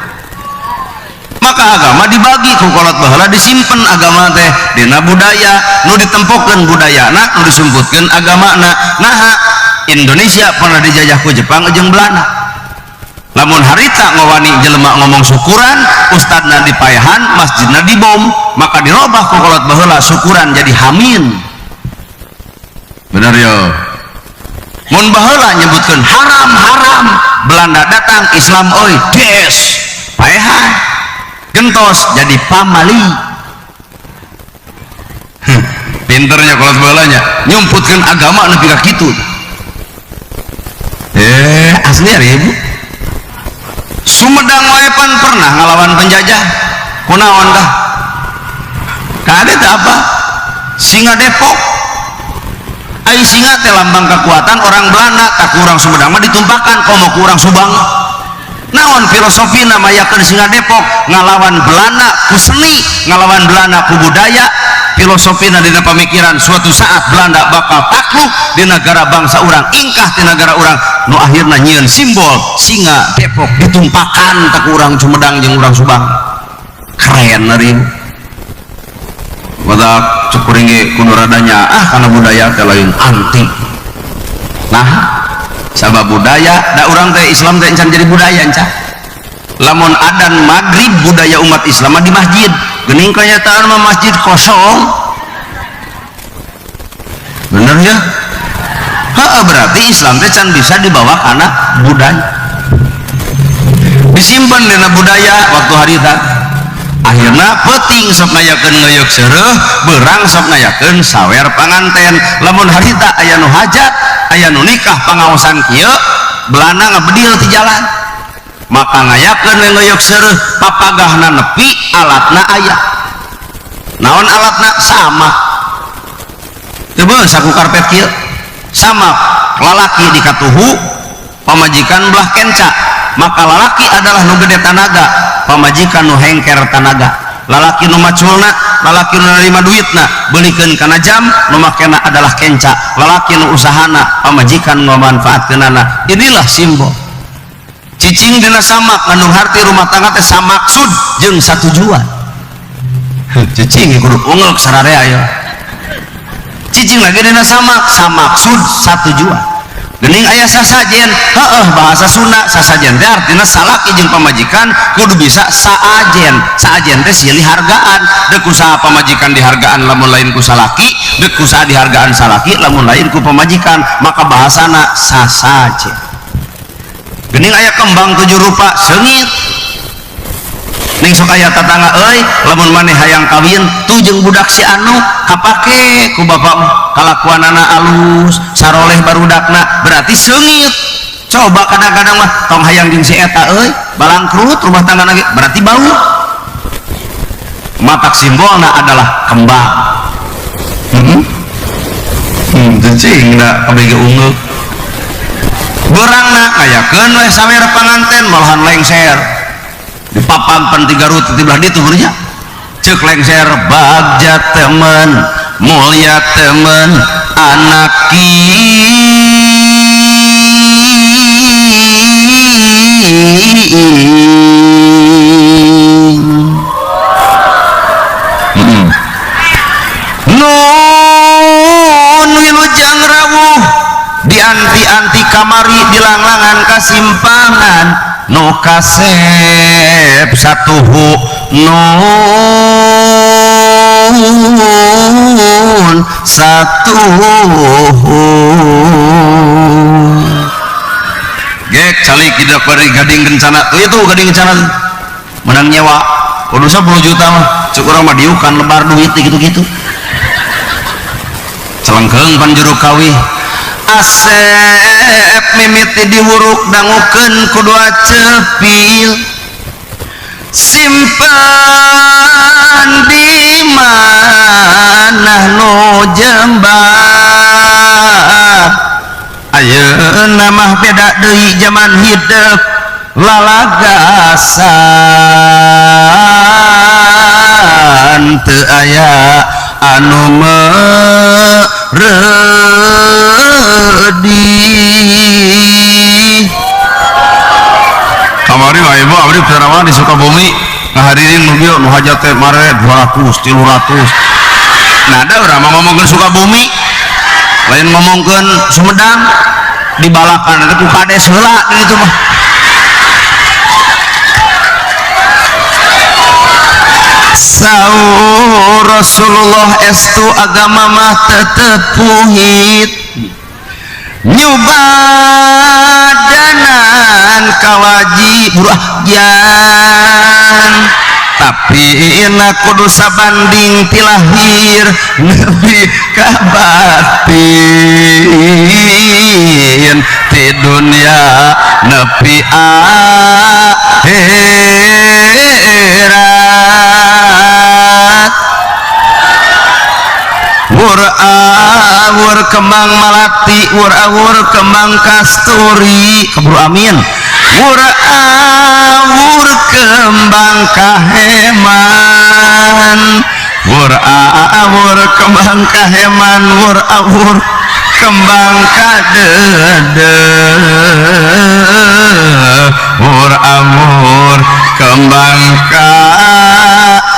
[SPEAKER 3] Maka agama dibagi ku kolot baheula disimpen agama teh dina budaya nu ditempokeun budayana nu disumputkeun agamana. Naha Indonesia pernah dijajah ku Jepang jeung Belanda. Lamun harita ngawani jelema ngomong syukuran, ustadna dipayahan, masjidna dibom, maka dirobah ku kolot baheula syukuran jadi hamin. Bener yo. Mun baheula nyebutkeun haram haram, Belanda datang Islam euy, des, paehan. Gentos jadi pamali. Pinternya kolot baheulanya nyumputkeun agama nepi ka kitu. Asli ya ibu. Sumedang wae pan pernah ngalawan penjajah. Kunaon tah? Kade teh apa? Singa Depok. Ai singa teh lambang kekuatan orang Belanda, tak kurang Sumedang mah ditumpakan komo ku urang Subang. Naon filosofi namayakeun singa Depok ngalawan Belanda ku seni, ngalawan Belanda ku budaya. Filosofina dina pamikiran suatu saat Belanda bakal takluk di negara bangsa urang, ingkah di negara urang nu akhirna nyieun simbol singa Depok ditumpakan tak urang Sumedang jeung urang Subang. Keren euy. Badak cek kuring ge kudu radanya ah kana budaya teh lain anti. Nah, sabab budaya da urang teh Islam teh encan jadi budaya encan. Lamun adan maghrib budaya umat Islam mah di masjid. Gening kenyataan mah masjid kosong. Bener ya? Heeh, berarti Islam teh can bisa dibawa kana budaya. Disimpan dina budaya waktu harita. Akhirna peuting sok ngayakeun ngeuyeuk seureuh, beurang sok ngayakeun sawer panganten. Lamun harita aya nu hajat, aya nu nikah pangaosan kieu, Belanda ngabedil ti jalan. Maka ngayakeun we ngeuyeuk seureuh, papagahna nepi, alatna aya. Naon alatna? Sama. Teu beus saku karpet kieu. Sama lalaki di katuhu, pamajikan belah kenca. Maka lalaki adalah nu gede tanaga, pamajikan nu hengker tanaga. Lalaki nu maculna, lalaki nu narima duitna, beulikeun kana jam, nu makena adalah kenca. Lalaki nu usahana, pamajikan nu manfaatkeunana. Inilah simbol. Cicing dina samak ngandung harti rumah tangga teh samaksud jeung satujuan. Cicing kudu ungeuk sararea aya. Cicing lagi dina samak, samaksud satujuan. Geuning aya sasajen, heueuh bahasa Sunda sasajen teh artina salaki jeung pamajikan kudu bisa saajen. Saajen teh silih hargaan, deuk usaha pamajikan dihargaan lamun lain ku salaki, deuk usaha dihargaan salaki lamun lain ku pamajikan, maka bahasana sasajen. Geuning aya kembang tujuh rupa seungit. Ning sok aya tatangga euy, lamun maneh hayang kawin tuh jeung budak si anu kapake ku bapak kalakuanana alus, saroleh barudakna, berarti seungit. Coba kadang-kadang mah tong hayang jeung si eta euy, balangkrut rumah tangga lagi, berarti bau. Matak simbolna adalah kembang. Cicing da kabeh ge ungeuk. Beurangna ngayakeun we sawer panganten malahan lengser. Di papan pan tiga rut di belah ditu nya. Ceuk lengser bagja temen, mulia temen, anak nun wilujeng rawuh di anti-anti kamari dilanglangan kasimpangan nu kasep satuhu nun Satuhu gek calik tidak bari gading kencana tuh itu gading kencana menang nyewa kudu 10 juta mah cuk urang mah diukan lebar duit gitu-gitu celengkeung panjuru kawih Asep mimiti diwuruk dangukeun ku dua cepil simpen di manah nu jembar ayeuna mah beda deui jaman hidep lalagasan teu aya anu mereudi. Kamari mah ibu abdi ceramah di Sukabumi ngahadirin nu bieu nu hajat teh mare 200 300. Nah da urang mah ngomongkeun Sukabumi lain ngomongkeun Sumedang dibalakan teh ku kades heula di ditu mah. Saur Rasulullah estu agama mah tetepuhit nyubadanan kawaji burahjan tapi ina kudu sabanding ti lahir nepi ka batin ti dunia nepi akhirat. Wur awur kembang malati wur awur kembang kasturi keburu amin wur awur kembang kaheman wur awur kembang kaheman wur awur kembang kadede wur awur kembang kaheman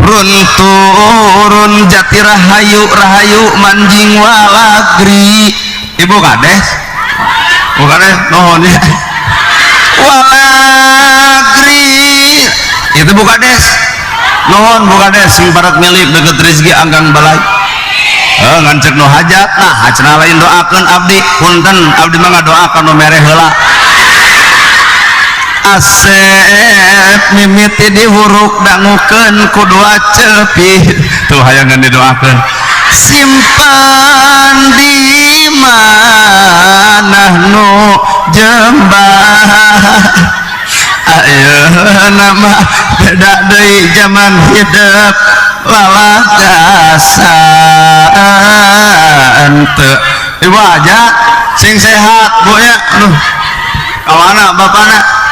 [SPEAKER 3] run turun jati rahayu rahayu manjing walagri ibu kades bu kades nuhun ya walagri itu bu kades nuhun bu kades sing barat milik deket rezeki anggang balai ngan cek nu hajat nah cenah lain doakeun abdi punten abdi mah ngadoakeun nu mere heula. Asep mimiti diwuruk dangukeun ku dua cepi tuh hayangan didoakeun simpan di manah nu jembar ayeuna mah beda deui jaman hidep lalagasan teu ibu aja sing sehat bu ya aduh kawana bapana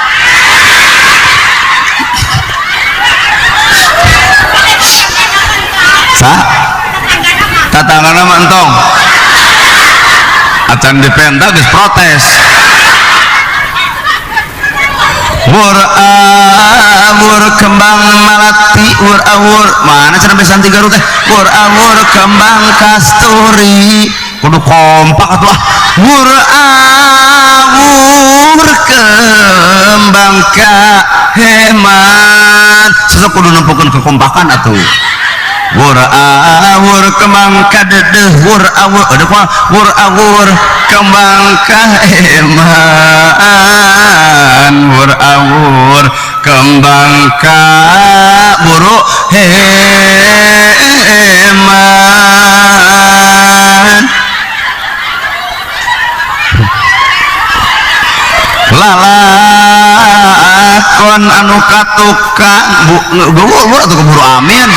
[SPEAKER 3] sa tatanggana mah entong acan dipenta geus protes wur awur kembang malati wur awur mana cenah besan ti Garut teh wur awur kembang kasturi kudu kompak atuh ah wur awur kembang kaheman sesuk kudu nempokeun kekompakan atuh wur awur kembang kadedeh wur awur aduh kumaha wur awur kembang kaheman wur awur kembang kaburu heman lalakon anu katukang bu bu atuh keburu amin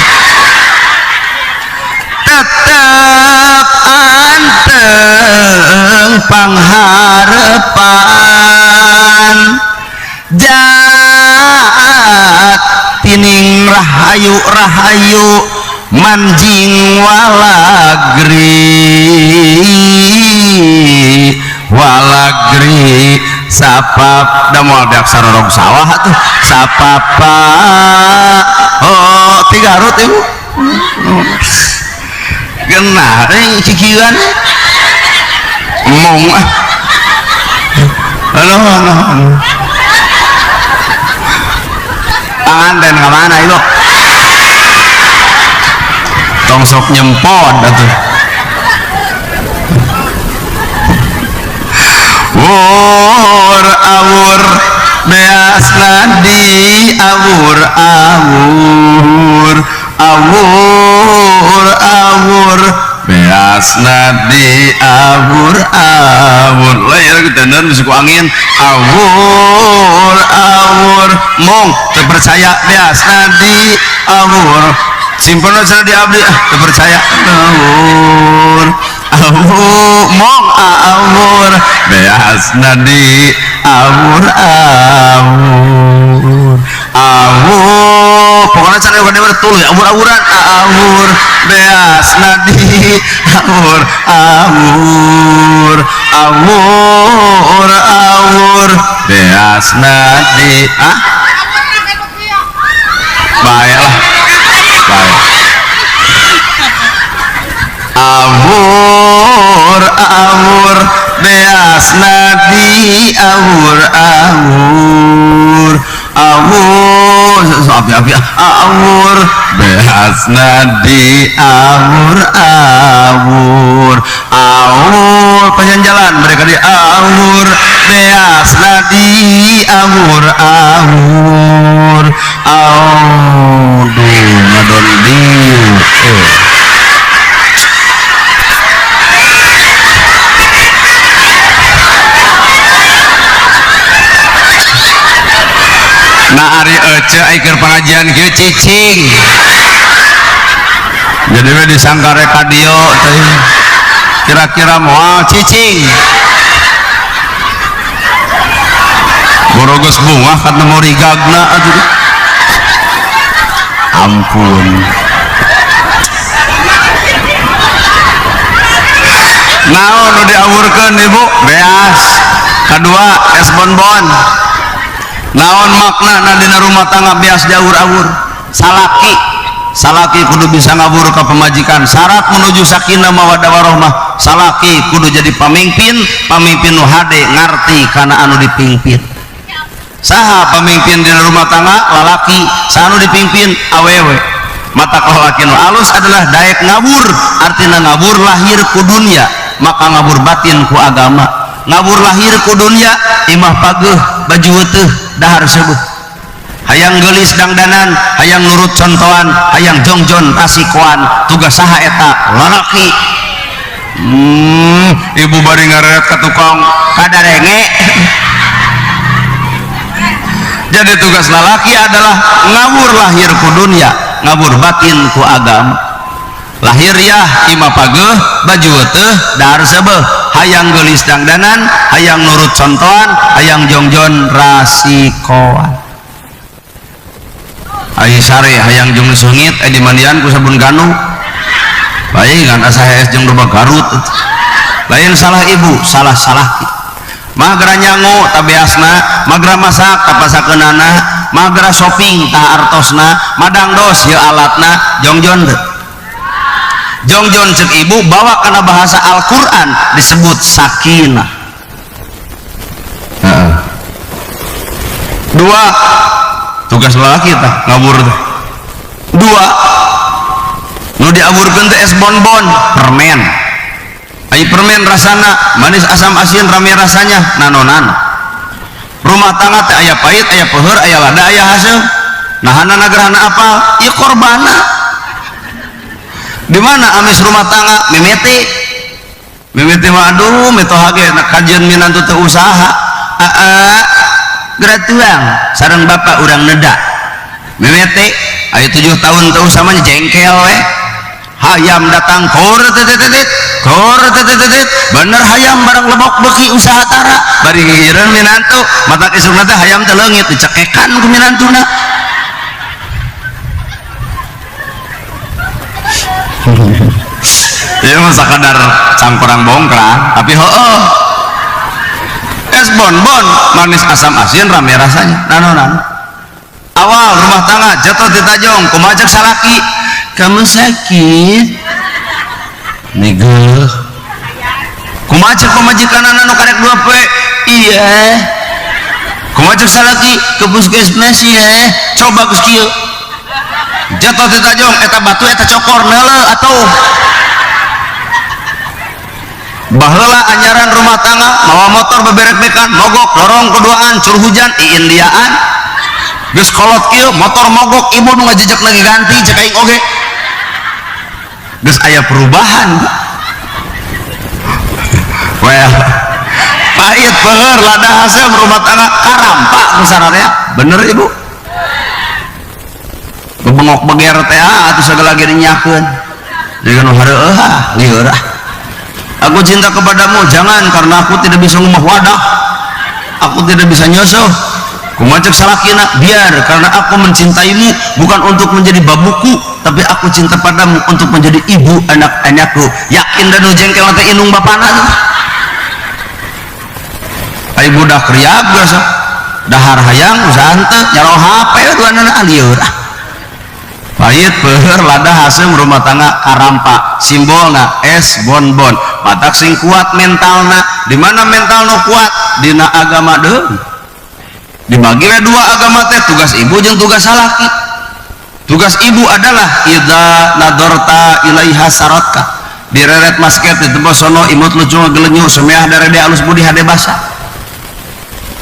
[SPEAKER 3] tetep anteng pangharepan jat tining rahayu rahayu manjing walagri walagri sapap da moal beak sarorong sawah atuh sapapa oh ti Garut ibu genah cikian mong ah aduh aduh Panganten ka mana ibu? Tong sok nyempot atuh. Wur awur beas nadi awur awur awur awur beas nadi awur awur. Lah ya dandan suku angin awur awur mong terpercaya beas nadi awur simpen aja di abdi terpercaya awur awur mong awur beas nadi awur awur awur pokoknya cara yang bener tuluy awur-awuran awur beas nadi awur awur awur awur beas nadi ah baiklah baik awur awur beas nadi awur awur awur api awur beas nadi awur awur awur panjang jalan mereka di awur beas nadi awur awur aduh ngadon diu Nah ari ece ai keur pengajian kieu cicing. Jadi we disangka rek ka dieu teh. Kira-kira moal cicing. Borogeus bungah kana morigagna atuh. Ampun. Naon nu diawurkeun Ibu? Beas. Kadua es bonbon. Naon makna dina rumah tangga beas diawur-awur? Salaki salaki kudu bisa ngawur ka pemajikan. Syarat menuju sakinah mawaddah warahmah, salaki kudu jadi pamimpin, pamimpin nu hade ngarti kana anu dipimpin. Saha pamimpin dina rumah tangga? Lalaki. Saha anu dipimpin? Awewe. Mata lalaki nu alus adalah daek ngawur, artina ngawur lahir ku dunya, maka ngawur batin ku agama. Ngawur lahir ku dunya, imah pageuh, baju weteuh, dahar seueuh. Hayang geulis dangdanan, hayang nurut contohan, hayang jongjon rasikoan, tugas saha eta? Lalaki. Ibu bari ngareret ka tukang kadarenge. Jadi tugas lalaki adalah ngawur lahir ku dunya, ngawur batin ku agama. Lahir yah imah pageuh, baju weteuh, dahar seueuh, hayang geulis dangdanan, hayang nurut contohan, hayang jongjon rasikoan. Ai sare hayang jeung seungit ai dimandian ku sabun ganu. Bae ngan asa hees jeung loba Garut. Lain salah ibu, salah-salah. Magra nyangu tabeasna, magra masak tapasakeunana, magra shopping tah artosna, madangdos ieu alatna, jongjon teu. Jongjon cek ibu bawa kana bahasa Al-Qur'an disebut sakinah. Dua tugas lelaki tah ngawur teh. Dua nu diawurkeun teh es bonbon, permen. Ai permen rasana manis asam asin rame rasanya nanonan. Rumah tangga teh aya pahit, aya peuheur, aya lada, aya haseum. Nahana nagrahana apal? Ieu korbana. Di mana amis rumah tangga mimiti mimiti mah aduh mitoha ge kajian minantu teu usaha. Aa geratuang sareng bapak urang neda mimiti aya 7 tahun teu usaha mah jengkel we. Hayam datang kor tetetetet kor tetetetet bener hayam barang lebok beuki usaha tara bari ngihireun minantu mata isukna teh hayam teh leungit dicekekan ku minantuna. Ieu mah sakadar cangkorang bongkrang tapi heueuh. Es bonbon manis asam asin rame rasanya nanonan. Awal rumah tangga jatuh di tajong kumaha cek salaki, kamu sakit nigeuh. Kumaha cek pamajikanana nu karek 2 poe? Iya. Kumaha Kumaha cek salaki ke puskesmas ye, coba geus kieu. Jatuh ti tajong eta batu eta cokor neuleuh atuh. Baheula anyaran rumah tangga mawa motor beberek-bekan mogok dorong keduaan cur hujan iindiaan. Geus kolot kieu motor mogok ibu nu ngajejek lagi ganti cek aing oge. Geus aya perubahan. Well, pahit peuheur lada haseum rumah tangga karampak misalnya bener ibu. Bebengok beger teh atuh sagala ge dinyakeun. Jeung nu hareueuh ah lieur ah. Aku cinta kepadamu jangan karena aku tidak bisa ngumah wadah. Aku tidak bisa nyosoh. Kumaha cek salakina biar karena aku mencintaimu bukan untuk menjadi babuku tapi aku cinta padamu untuk menjadi ibu anak-anakku. Yakin dan jengkel teh indung bapana tuh. Ai budak riab geus dahar hayang usaha henteu nyaro HP duanana lieur ah. Pahit peuheur lada haseum rumah tangga karampa simbolna es bonbon matak sing kuat mentalna di mana mental nu kuat dina agama deung dibagi we dua agama teh tugas ibu jeung tugas salaki. Tugas ibu adalah idza nadorta ilaiha saratka direret masket di tempat sono imut lucu gelenyu semeah darede alus budi hade basa.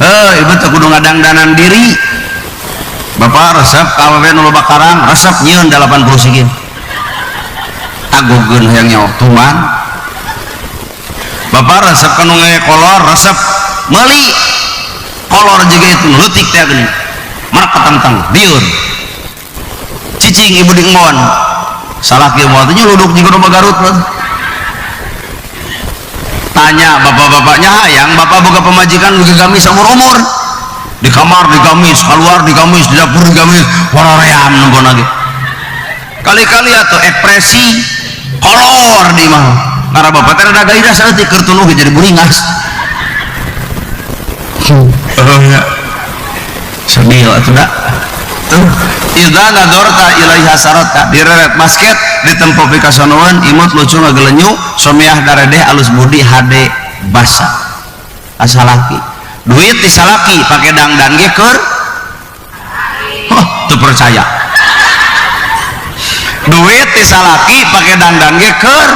[SPEAKER 3] Heuh ibu teh kudu ngadangdanan diri. Bapak resep ka awewe nu loba karang resep nyieun 80 sigin tagogeun hayang nyawa tuman. Bapak resep ka nu kolor resep meuli kolor juga itu leutik teh geuning marak katangtang lieur cicing ibu di ngon salah kieu moal teh nyuluduk jiga domba Garut. Tanya bapak-bapaknya hayang bapak boga pamajikan boga gamis umur-umur di kamar di gamis, keluar di gamis, di dapur di gamis, waraream nempon lagi. Kali-kali atau ekspresi kolor di mah. Karena bapak teh rada gairah saeutik keur tunuh jadi buringas. Oh ya. Sedih atuh da. Tuh, idza nadorta ilaiha saratka direret basket ditempo pikasonoan imut lucu ngagelenyu someah daredeh alus budi hade basa. Asalaki duit disalaki pakai dangdan ge keur oh teu percaya duit disalaki pakai dangdan ge keur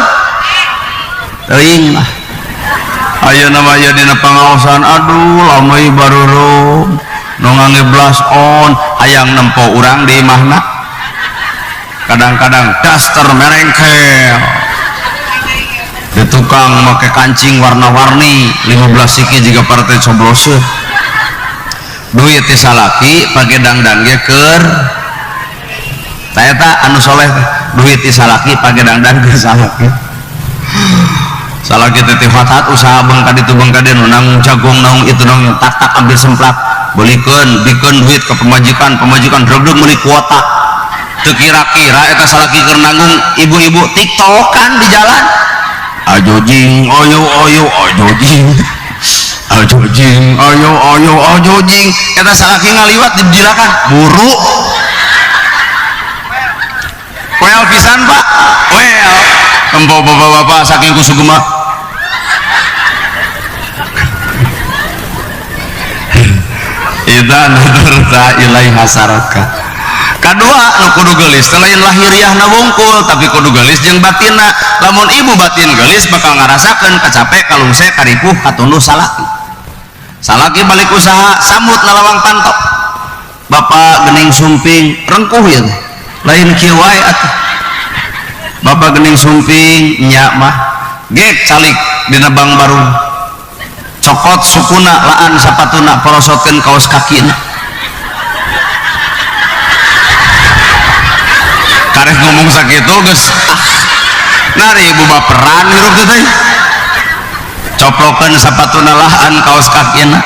[SPEAKER 3] teuing lah ayeuna mah aya dina pangaosan aduh lamai barurum nu ngangge blush on hayang nempo urang di imahna kadang-kadang daster merengkel di tukang make kancing warna-warni 15 siki jika partai coblose duit ti salaki pake dangdan ge keur eta anu soleh duit ti salaki pake dangdan keur salaki salaki teh fatat usaha bengka ditu bengka dieu nu nanggung jagung naung itu naung tak tak ambil semplak belikeun bikeun duit ke pemajikan pemajikan dreg-dreg meuli kuota teu kira-kira eta salaki keur nanggung ibu-ibu tiktokan di jalan ajo jing ayo ayo ajo jing ajo jing ayo ayo ajo jing eta salaki ngaliwat dijilakan buru well pisan pak well tempo bapak-bapak saking kusugema idza nadarta ilaiha saraka. Kadua nu kudu geulis teh lain lahiriahna wungkul tapi kudu geulis jeung batinna. Lamun ibu batin geulis bakal ngarasakeun kacapek kalungse karipuh katunduh salaki. Salaki balik usaha sambut nalawang panto. Bapak gening sumping rengkuh ieu teh. Lain kieu wae atuh. Bapak gening sumping nya mah gek calik dina bank barung. Cokot sukuna laan sapatuna porosotkeun kaos kakina. Karek ngomong sakitu geus ah nari ibu baperan hirup teh teh. Coplokeun sapatuna laan kaos kakina.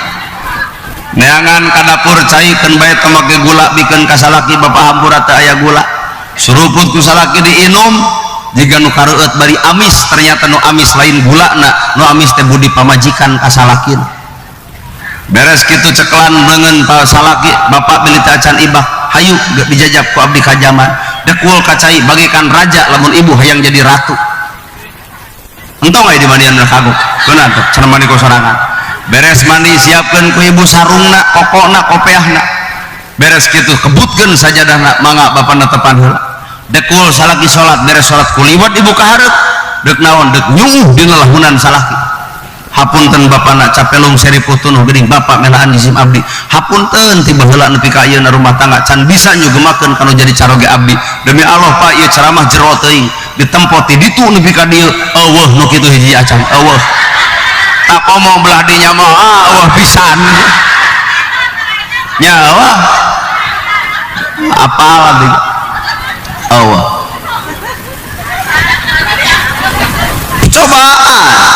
[SPEAKER 3] Neangan ka dapur cai keun bae teu make gula bikeun ka salaki bapak hampura teu aya gula. Suruput ku salaki diinum jiga nu kareueut bari amis ternyata nu amis lain gulana nu amis teh budi pamajikan ka salakina. Beres kitu ceklan leungeun pa salaki bapak bilih teh acan ibah hayu dijajab ku abdi ka jaman dekul ka cai bagaikan raja lamun ibu hayang jadi ratu. Entong aya di mandian kagok keuna teh cenah mandi ku sorangan. Beres mandi siapkeun ku ibu sarungna, kokona, kopeahna. Beres kitu kebutkeun sajadahna, mangga bapana tepan heula. Dekul salaki salat, beres salat kuliwat ibu ka hareup. Deuk naon? Deuk nyuuh dina lahunan salaki. Hapunten bapana capelung seri putunuh geuning bapak melaan jisim abdi. Hapunten ti baheula nepi ka ayeuna rumah tangga can bisa nyugemakeun kanu jadi caroge abdi. Demi Allah Pak, ieu ceramah jero teuing ditempo ti ditu nepi ka dieu eueuh nu kitu hiji acan eueuh. Tak komo belah dinya mah eueuh pisan. Nya eueuh. Apal abdi. Eueuh. Cobaan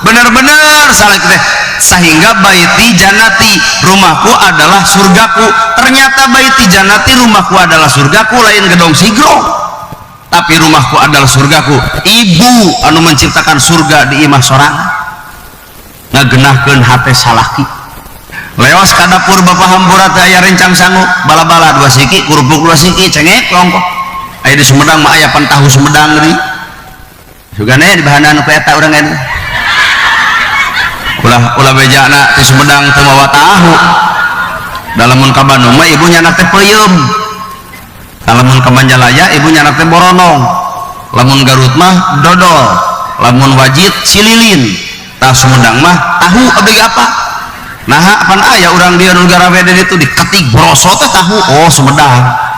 [SPEAKER 3] benar-benar salah kita sehingga baiti janati, rumahku adalah surgaku. Ternyata baiti janati, rumahku adalah surgaku, lain gedong sigro, tapi rumahku adalah surgaku. Ibu anu menciptakan surga di imah sorang ngagenahkeun hate salaki. Leos ka dapur bapak hampura teh aya rencang sangu bala-bala 2 siki, kerupuk 2 siki, cengek longkoh. Aya di Sumedang mah aya pan tahu Sumedang deui. Sugane di bahanan ku eta urang eta. Ulah ulah bejana ti Sumedang teu mawa tahu. Dalamun ka Bandung mah ibu nyanak teh peuyeum. Lamun ka Manjalaya ibu nyanak teh boronong. Lamun Garut mah dodol. Lamun Wajid cililin. Tah Sumedang mah tahu abdi apa? Nah, apan aya urang dieu nu garawe di ditu diketik brosot teh tahu. Oh, Sumedang.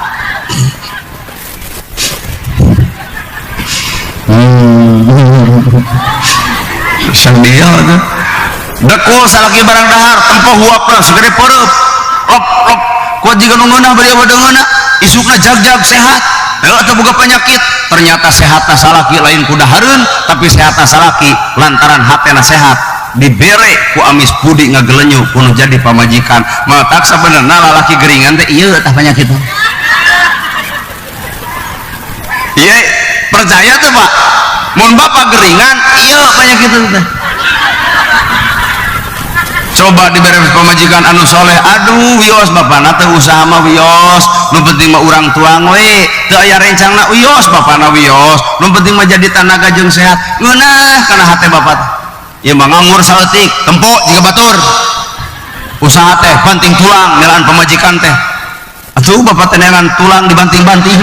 [SPEAKER 3] Sang dia tuh. Dekul salaki barang dahar, tempo huapna segede pereup. Lop lop, kuat jiga nu ngeunah bari eueuh deungeunna, isukna jag-jag sehat. Heuh teu boga penyakit. Ternyata sehatna salaki lain ku dahareun, tapi sehatna salaki lantaran hatena sehat. Dibere ku amis budi ngagelenyu kudu jadi pamajikan. Matak sabenerna lalaki geringan teh ieu tah penyakit. Ieu percaya tuh Pak. Mun bapak geringan ieu penyakit teh. Coba dibere pamajikan anu soleh, aduh wios bapana teh usaha mah wios, nu penting mah urang tuang we, teu aya rencangna wios bapana wios, nu penting mah jadi tanaga jeung sehat, ngeunah kana hate bapak teh. Ieu mah nganggur saeutik, tempo jiga batur. Usaha teh banting tulang melaan pamajikan teh. Atuh bapak teh neangan tulang dibanting-banting.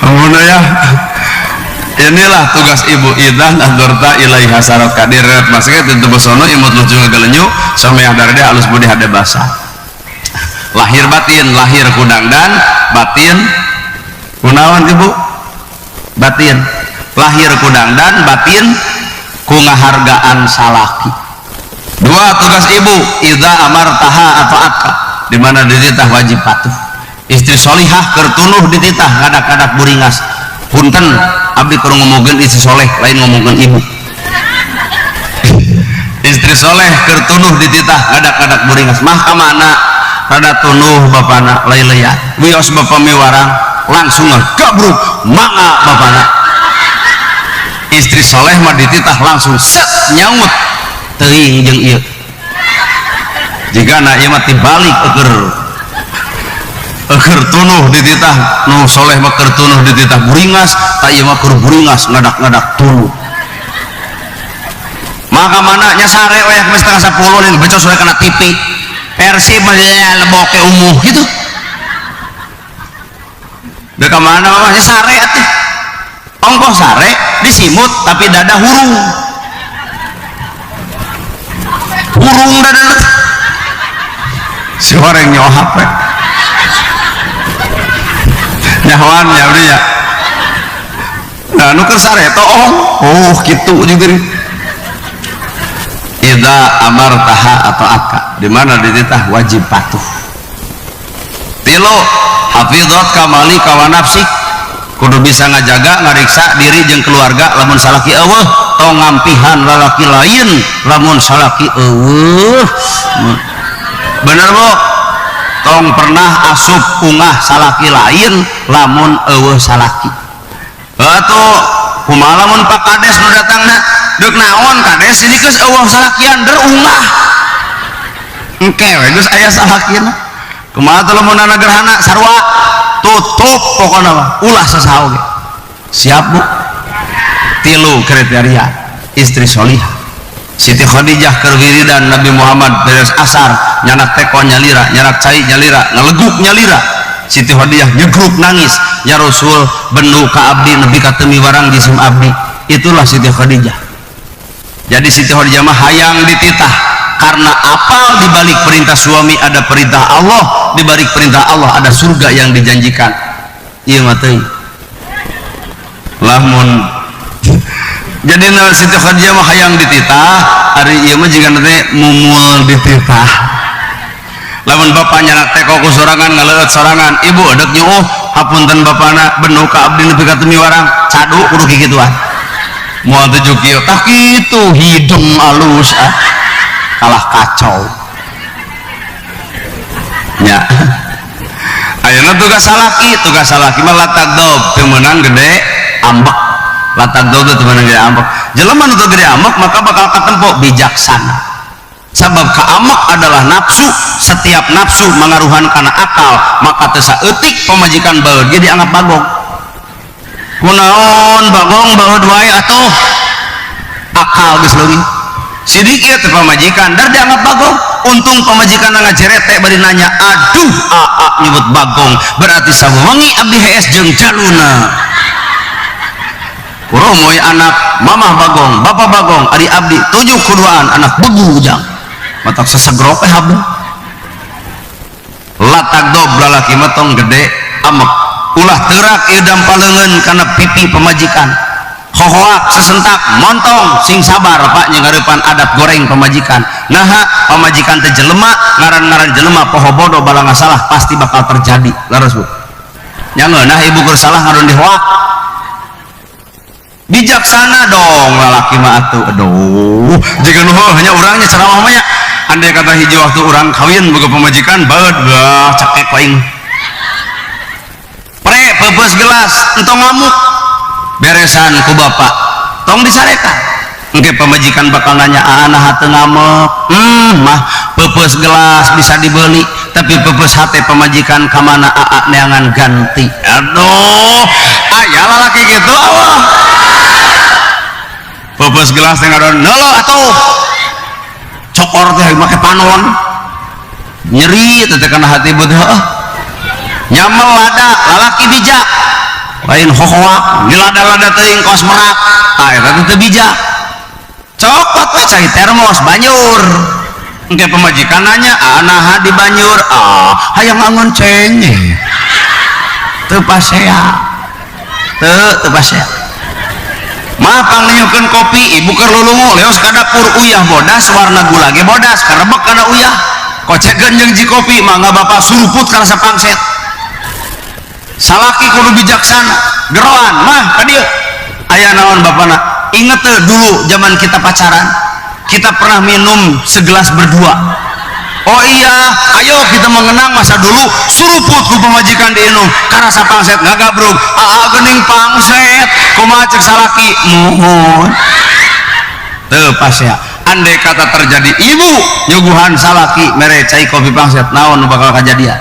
[SPEAKER 3] Ampun ya. Inilah tugas ibu idan adorta ilaiha sarat kadir masih tentu besono imut lucu ngagelenyu sampai darde halus budi hade basah. Lahir batin, lahir kudang dan batin kunaon ibu? Batin. Lahir kudang dan batin ku ngahargaan salaki. Dua tugas ibu idza amartaha ata'atka, di mana dititah wajib patuh. Istri solihah keur tunuh dititah ngadak-ngadak buringas. Punten abdi keur ngomongkeun istri soleh lain ngomongkeun ibu. Istri soleh keur tunuh dititah ngadak-ngadak buringas. Mah ka mana rada tunuh bapana lailaya. Wios bapa miwarang langsung gabruk mangga bapana. Istri soleh mah dititah langsung set nyaut teuing jeung ieu. Jigana ieu mah tibalik keur tunuh dititah nu soleh mah keur tunuh dititah buringas, ta ieu mah keur buringas ngadak-ngadak tunuh. Maka mana nya sare we geus 9:30 nih becos we kana TV. Persib mah leboke umuh gitu. Deuk ka mana mah nya sare atuh. Ongkoh sare disimut tapi dada hurung. Hurung dada. Si horeng nyohap we. Nyahoan ya abdi ya. Nah nu keur sare toong. Oh kitu juga nih. Idza amartaha atau aka, di mana dititah wajib patuh. Tilu hafizat kamali kawa nafsik, kudu bisa ngajaga ngariksa diri jeung keluarga lamun salaki eueuh, tong ngampihan lalaki lain lamun salaki eueuh. Bener Bu? Tong pernah asup ungah salaki lain lamun eueuh salaki. Atuh kumaha lamun Pak Kades nu datangna deuk naon Kades ini geus eueuh salakian der ungah. Engke we geus aya salakina. Kumaha teh lamun ana gerhana sarua tutup pokona mah ulah sasaha oge. Siap Bu? Tilu kriteria istri solihah. Siti Khadijah keur wiridan Nabi Muhammad beres asar, nyanak teko nyalira, nyanak cai nyalira, ngaleguk nyalira. Siti Khadijah nyegruk nangis, ya Rasul bendu ka abdi nepi ka teu miwarang jisim abdi. Itulah Siti Khadijah. Jadi Siti Khadijah mah hayang dititah karena apal di balik perintah suami ada perintah Allah, di balik perintah Allah ada surga yang dijanjikan. Ieu mah teuing. Lamun jadi Siti Khadijah mah hayang dititah, ari ieu mah jiga teh mumul dititah. Lamun bapak nyanak teko ku sorangan ngaleueut sorangan, ibu edek nyuuh, hapunten bapana bendu ka abdi nepi ka teu miwarang, cadu kudu kikituan. Moal teu kieu, tah kitu hidung alus ah. Kalah kacau. Nya. Ayeuna tugas salaki mah latagdob teu meunang gede ambek. Latagdob teu meunang gede ambek. Jelema nu teu gede ambek maka bakal katempo bijaksana. Sabab kaamek adalah nafsu, setiap nafsu mangaruhan kana akal, maka teu saeutik pamajikan baeud ge dianggap bagong. Kunaon bagong baeud wae atuh? Akal geus leungit. Sidik ieu teh pamajikan dar dianggap bagong. Untung pamajikan ngajeret teh bari nanya, aduh aa nyebut bagong, berarti sawengi abdi hees jeung jaluna. Kuromoy anak mamah bagong, bapak bagong, ari abdi tujuh kuduaan anak begu ujang. Matak sesegrok teh abdi. Latagdob lalaki mah tong gede amek. Ulah teurak ieu dampaleungeun kana pipi pamajikan. Hohoak sesentak montong sing sabar pak nyengarepan adat goreng pamajikan. Naha pamajikan teh jelema, ngaran-ngaran jelema poho bodoh balanga salah pasti bakal terjadi. Leres bu. Nya ngeunah ibu keur salah ngadon dihoak. Bijaksana dong lalaki mah atuh. Aduh, jika nu hanya urangnya ceramah mah nya. Andai kata hiji waktu urang kawin boga pamajikan baeud bah cekek aing. Pre peupeus gelas entong ngamuk. Beresan ku bapak tong disarekan. Engke pamajikan bakal nanya ah teu ngamek. Mah peupeus gelas bisa dibeli tapi peupeus hate pamajikan ka mana aa neangan ganti. Aduh, aya lalaki kitu Allah. Peupeus gelas teh ngadon neuleuh atuh. Cokor teh make panon. Nyeri teh kana hati ibu teh heuh. Nyamel lada lalaki bijak. Lain hohoak dilada-lada teuing kos merak. Tah eta teh teu bijak. Cokot we cai termos banjur. Engke pamajikan nanya, "Ah naha di banjur?" Ah, hayang angon cenye. Teu pasea. Teu pasea. Mah pangniukeun kopi, ibu keur lulungu leos ka dapur uyah bodas warna gula ge bodas, karebek kana uyah. Kocekeun jeung ji kopi, mangga bapak suruput kana sapangset. Salaki kudu bijaksana, geroan mah ka dieu. Aya naon bapana? Inget teu dulu zaman kita pacaran, kita pernah minum segelas berdua. Oh iya, ayo kita mengenang masa dulu, suruput ku pamajikan diinum, karasa pangset ngagabrug, aa geuning pangset, kumaha cek salaki, muhun. Teu pasea. Andai kata terjadi ibu nyuguhan salaki mere cai kopi pangset, naon nu bakal kajadian?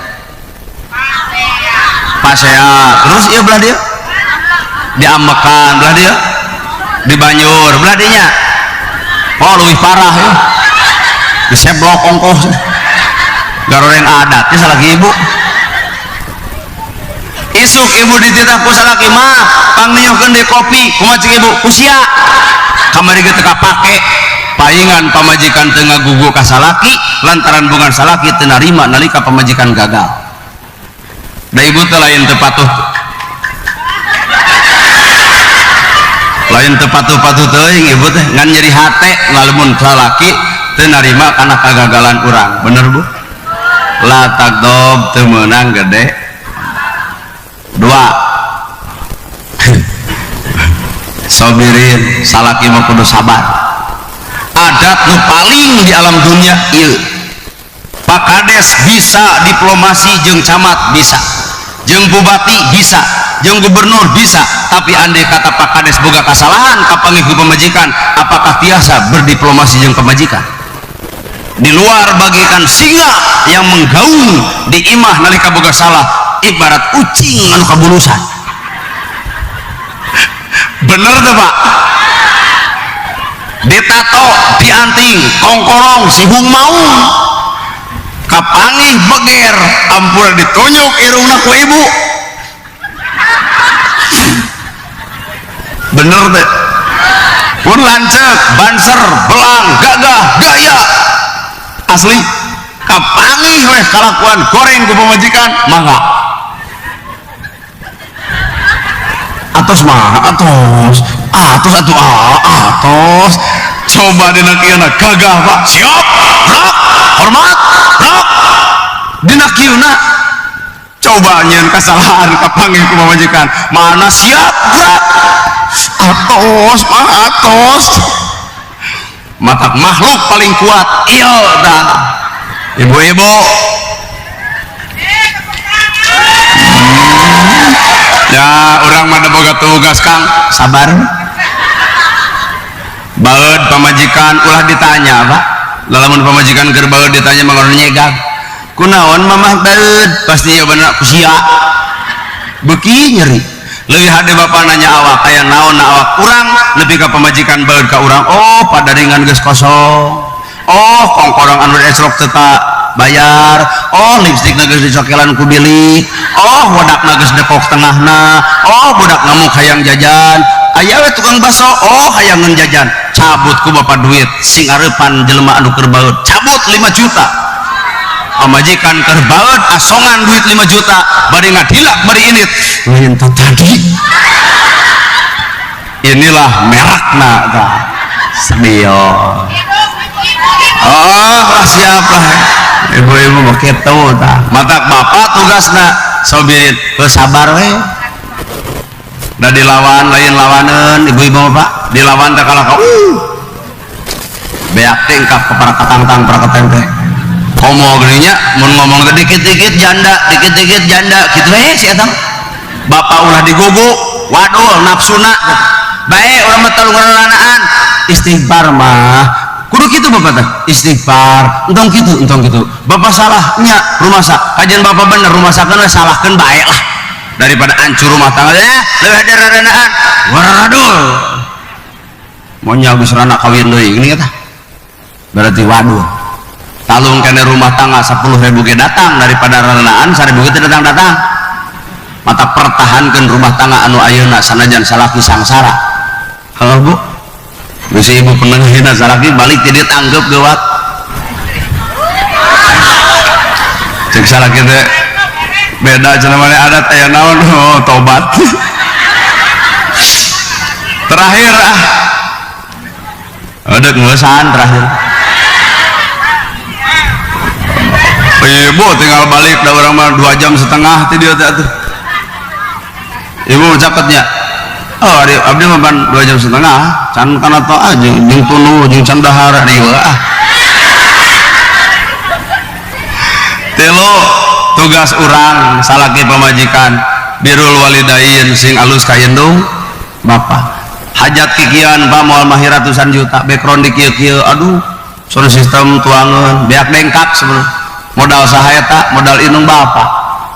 [SPEAKER 3] Pasea. Terus ieu belah dieu? Diambekan belah dieu? Di banjur belah dinya? Oh leuwih parah ya. Diseblok ongkoh. Garoreng adat nya salaki ibu. Isuk ibu dititah ku salaki mah pangniuhkeun deui kopi, kumaha cek ibu? Ku sia. Kamari ge teu kapake. Paingan pamajikan teu ngagugu ka salaki lantaran bungan salaki teu narima nalika pamajikan gagal. Da ibu teh lain teu patuh. Lain teu patuh-patuh teuing ibu teh ngan nyeri hate ngalamun salaki teu narima kana kagagalan urang. Bener bu? La tagdob teu meunang gede. Dua. Sobirin salaki mah kudu sabar. Adat nu paling di alam dunia ieu. Pak Kades bisa diplomasi jeung camat bisa, jeung bupati bisa, jeung gubernur bisa, tapi andai kata Pak Kades boga kasalahan kapanggih ku pamajikan, apakah tiasa berdiplomasi jeung pamajikan? Di luar bagaikan singa yang menggaung di imah nalika boga salah, ibarat ucing anu kabulusan. Bener tuh Pak? Ditato, dianting, kongkorong, sihung maung. Kapangih beger, ampura ditunjuk irungna ku ibu. Bener teh. Pun lanceuk, banser, belang, gagah, gaya. Asli kapangih weh kalakuan goreng ku pamajikan, mangga. Atos mah, atos. Atos atuh atos. Coba dina kieu gagah Pak. Siap, rak, hormat, rak. Dina kieu coba nyeun kesalahan kapangih ku pamajikan. Mana siap, rak. Atos mah atos. Matak makhluk paling kuat ieu tah. Ibu-ibu. Ya, urang mah boga tugas Kang, sabar. Baeud pamajikan ulah ditanya, Pak. Lamun pamajikan keur baeud ditanya mah nyegag. Kunaon mamah baeud? Pasti jawabanna ku sia. Beuki nyeri. Leuwih hade bapak nanya awak aya naon na awak urang nepi ka pamajikan baeud ka urang. Oh, padaringan geus kosong. Oh, kongkorong anu esrok teu bayar. Oh, lipstikna geus dicokelan ku bilik. Oh, wadakna geus depok tengahna. Oh, budak ngamuk hayang jajan. Aya we tukang baso. Oh, hayangeun jajan. Cabut ku bapak duit sing areupan jelema anu keur baeud. Cabut 5 juta. Pamajikan keur baeud asongan duit 5 juta bari ngadilak bari init. Lain tadi. Inilah merekna tah. Sebio. Oh, lah siap lah. Ibu-ibu mau kitu tah. Matak bapak tugasna sobirin, heuh sabar we. Da dilawan lain lawaneun ibu-ibu bapak, dilawan teh kalah ka. Beak tingkah ke para katangtang para ketente. Komo geuning nya mun ngomong teh dikit-dikit janda, dikit-dikit janda kitu we si eta. Bapak ulah digugu, waduh nafsuna. Bae urang mah talungan. Istighfar mah kudu kitu bapak teh, istighfar, entong kitu, entong kitu. Bapak salah nya rumasa, kajian bapak bener rumasakeun we salahkeun bae lah. Daripada hancur rumah tangga leuwih hade raranaan. Waradul. Monya geus rana kawin deui geuning eta. Berarti waduh. Talung kene rumah tangga 10.000 ge datang daripada raranaan 1.000 ge teu datang-datang. Mata pertahankeun rumah tangga anu ayeuna sanajan salaki sangsara. Heuh Bu. Bisi ibu penengahina salaki balik ti dieu tanggeup geuwat. Cek salaki teh beda cenah maneh adat aya naon, oh tobat. Terakhir ah. Adat ngeusan terakhir. Ibu tinggal balik da urang mah 2,5 jam ti dieu teh atuh. Ibu caketnya. Oh, abdi mah ban 2,5 jam can kana to ah jeung tunu jeung can dahar ieu ah. Tilu tugas urang salaki pamajikan birrul walidain sing alus ka indung bapa. Hajat kikian pak moal mah ratusan juta background di kieu-kieu aduh sound system tuangeun beak dengkak sebenarnya. Modal saha eta modal indung bapa.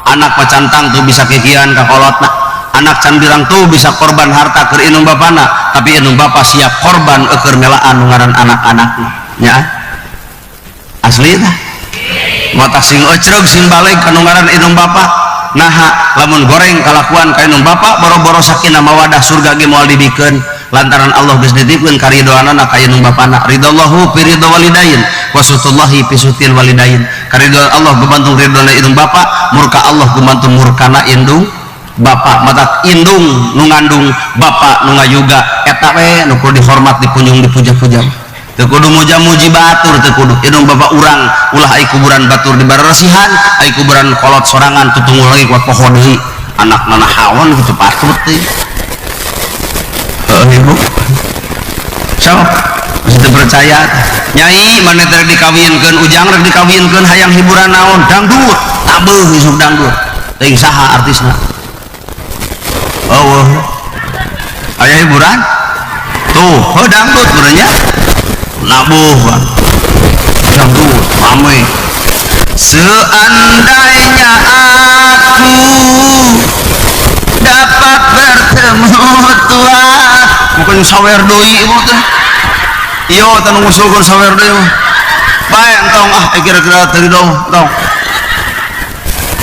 [SPEAKER 3] Anak pacantang tuh bisa kikian ka kolotna. Anak can birang tuh bisa korban harta keur indung bapana, tapi indung bapa siap korban eueur melaan nu ngaran anak-anakna. Nya asli tah. Matak sing ecreug sing balik ka nu ngaran indung bapa. Naha lamun goreng kalakuan ka indung bapa boro-boro sakinah mawadah surga ge moal dibikeun lantaran Allah geus nitipkeun karidoanana ka indung bapana. Ridallahu fi ridha walidain wa sutullahi fi sutil walidain. Karidoan Allah gumantung ridona indung bapa, murka Allah gumantung murkana indung bapak. Matak indung nu ngandung bapak nu ngayuga eta we nu kudu dihormat dipunjung dipuja-puja. Teu kudu muja-muji batur teu kudu indung bapak urang ulah ai kuburan batur dibareresihan ai kuburan kolot sorangan tutungul lagi kuat poho deui anak nanahaon kitu patut teh. Heuh ibu sok geus teu percaya nyai maneh teh dikawinkeun ujang rek dikawinkeun hayang hiburan naon dangdut tabeuh isuk dangdut teuing saha artisna. Oh, aya hiburan tuh, oh dangdut benernya nabuh dangdut rame. Seandainya aku dapat bertemu Tuhan, bukan sawer deui ibu teh. Iyo tah nu ngusulkeun sawer deui mah. Bae entong ah kira-kira tadi dong, entong.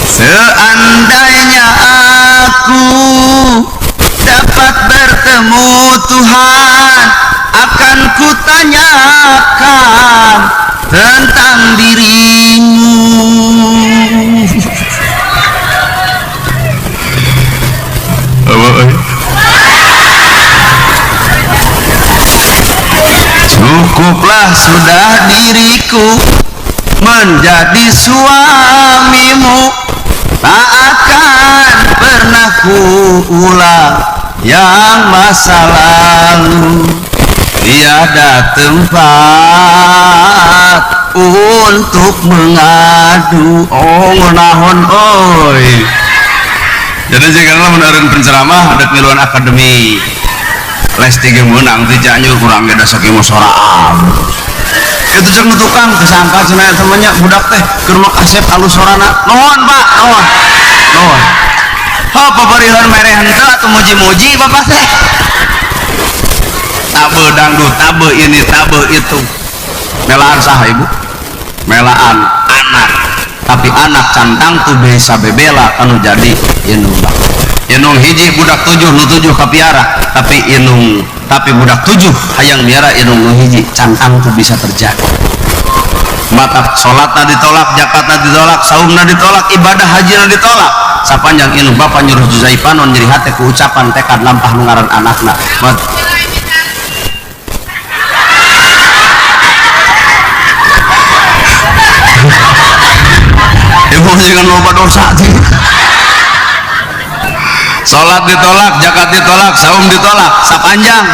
[SPEAKER 3] Seandainya aku dapat bertemu Tuhan, akan kutanyakan tentang dirimu. Cukuplah sudah diriku menjadi suamimu, tak akan pernah ku ulang yang masa lalu. Tiada tempat untuk mengadu. Oh ngunahon oi. Jadi jika lamun eureun penceramah dek miluan akademi les 3 meunang ti Cianjur kurang ge da sakieu soraan. Itu jeung tukang kesangka cenah eta mah nya budak teh keur mah kasep alus sorana. Nuhun Pak, nuhun. Nuhun. Ha pabarihan mere henteu atuh muji-muji bapak teh. Tabe dangdut, tabe ini, tabe itu. Melaan saha ibu? Melaan anak. Tapi anak cantang tuh bisa bebela anu jadi indung bapak. Indung hiji budak 7 nu 7 kapiara, tapi indung tapi budak 7 hayang miara indung nu hiji cantang tuh bisa terjadi. Mata salatna ditolak, zakatna ditolak, saumna ditolak, ibadah hajina ditolak. Sapanjang indung bapak nyuruh juzai panon nyeri hate ku ucapan tekad lampah nu ngaran anakna. Ibu jangan loba dosa sih. Salat ditolak, zakat ditolak, saum ditolak, sapanjang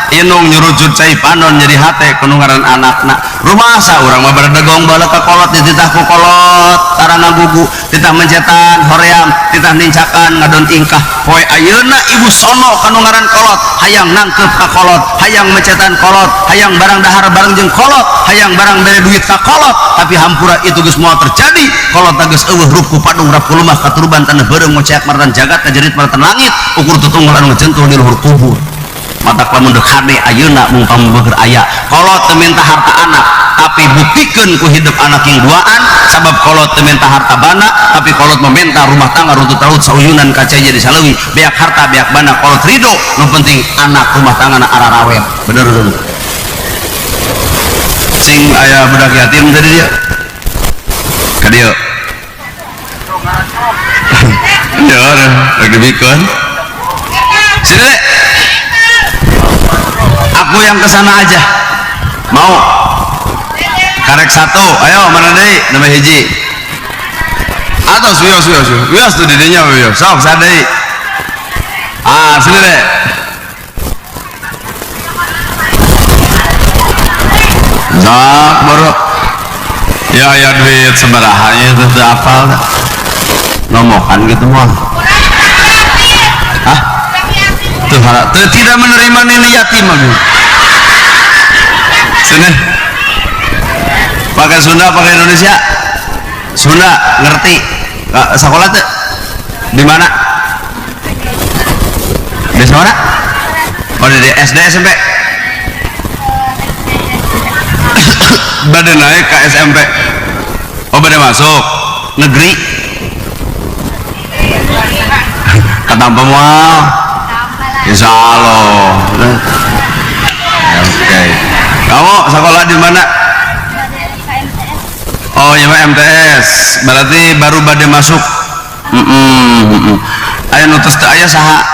[SPEAKER 3] inung nyurucut cai panon jadi hate kuno ngaran anakna. Rumasa urang mah berdegong bala ka kolot dititah ku kolot, tarana gugu, titah mencetan hoream, titah nincakan ngadon tingkah. Poe ayeuna ibu sono kanu ngaran kolot, hayang nangkep ka kolot, hayang mencetan kolot, hayang barang dahar bareng jeung kolot, hayang barang bere duit ka kolot, tapi hampura itu geus moal terjadi. Kolot geus eueuh rup ku padung rap ku lumah katuruban tanah beureum ngoceak maratan jagat kajerit maratan langit, ukur tutunggal anu ngejentul di luhur kubur. Matak lamun deuk hade ayeuna mung pambeger aya. Kolot teu minta harta anak, tapi buktikeun ku hidup anak yang duaan, sabab kolot teu minta harta bana, tapi kolot meminta rumah tangga runtut raut sauyunan kaca jadi saleuwi, beak harta beak bana kolot ridho, nu penting anak rumah tangga na ararawet. Bener dulu. Sing aya budak yatim tadi dia. Ka dieu. Ya, lagi dibikeun. Sini dek. Aku yang kesana aja. Mau? Karek 1, ayo mana deui? Nama hiji. Atau wios wios wios tuh didinya wios. Sok sadei. Ah, sini deh. Sok baru. Ya ya duit sebarahannya itu teu apal. Nomokan gitu mah. Hah? Tuh, tidak menerima nini yatim aku. Sini. Pakai Sunda, pakai Indonesia. Sunda ngerti. Sekolah tuh di mana? Di mana? Oh, di SD SMP. Bade naik ke SMP. Oh, bade masuk negeri. Ketampa moal. Insya Allah. Oke. Kamu sekolah di mana? Oh, ya MTS. Berarti baru bade masuk. Aya nutus teu aya saha?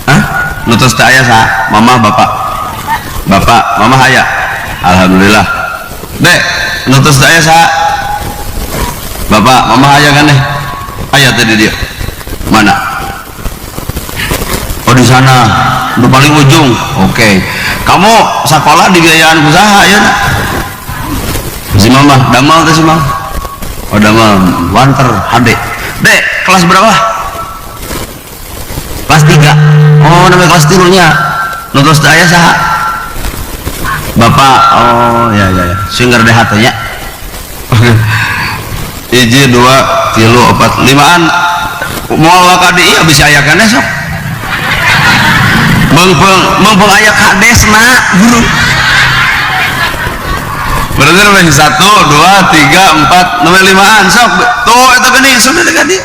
[SPEAKER 3] Hah? Nutus teu aya saha? Mama, bapak. Bapak, mama aya. Alhamdulillah. Dek, nutus teu aya saha? Bapak, mama aya kan deh? Aya tadi dia. Mana? Oh, di sana, di paling ujung. Oke. Kamu sekolah dibiayaan usaha ya? Si mama, damal tuh si mama. Oh, damal, wanter, HD. Dek, kelas berapa? Kelas 3. Oh, namanya kelas tilunya. Nutus teu aya saha? Bapak. Oh, ya ya ya. Singgar deh hatenya. 1 2 3 4 5an. Moal waka deui bisa aya keneh sok. Mengpeng aya kadesna guru. Berarti namanya satu, dua, tiga, empat, nomor limaan. Sok, tuh itu gini, sudah dekat dia.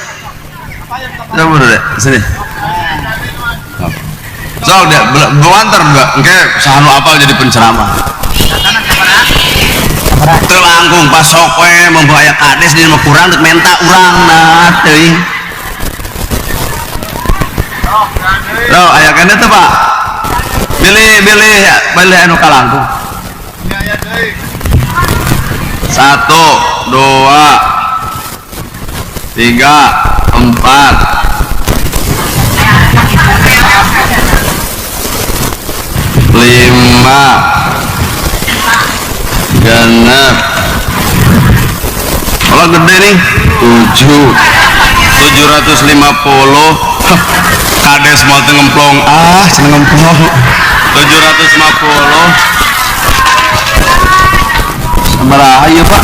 [SPEAKER 3] Coba deh, sini. Sok dia, bewanter enggak? Engke saha nu apal jadi penceramah. Teu langkung pas sok we membawa aya kades di mah kurang dek menta urang nah teuing. Loh, aya keneh teh, Pak. Bilih, bilih, bilih anu kalangkung. 1, 2, 3, 4, 5, 6. Kalau gede nih, 7, 750. Kades mau ngemplong, ah, seneng ngemplong. 750. Sabaraha ieu, Pak?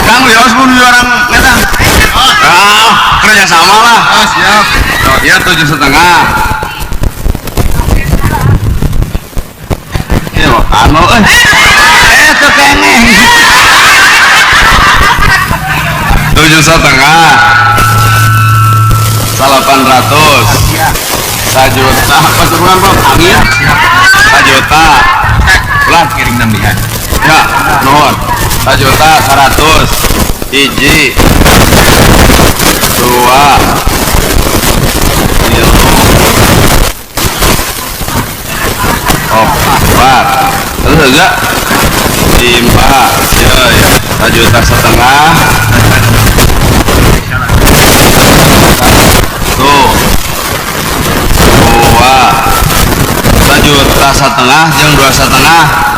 [SPEAKER 3] Kang wios mun orang ngetang. Ah, kerja sama lah.
[SPEAKER 4] Ah, siap.
[SPEAKER 3] Oh, iya 7,5. Iya, anu, Tuh kengeng. 7,5. 800. 1 juta. Apa sebulan, Pak? Amin. 1 juta. Ulah
[SPEAKER 4] kiring nambihan.
[SPEAKER 3] Ya, nuhun. 1 juta 100. 1, 2, 3, 4. Terus enggak? 5. Ya, ya. 1,5 juta. 1, 2, 1,5 juta, jeung 2,5,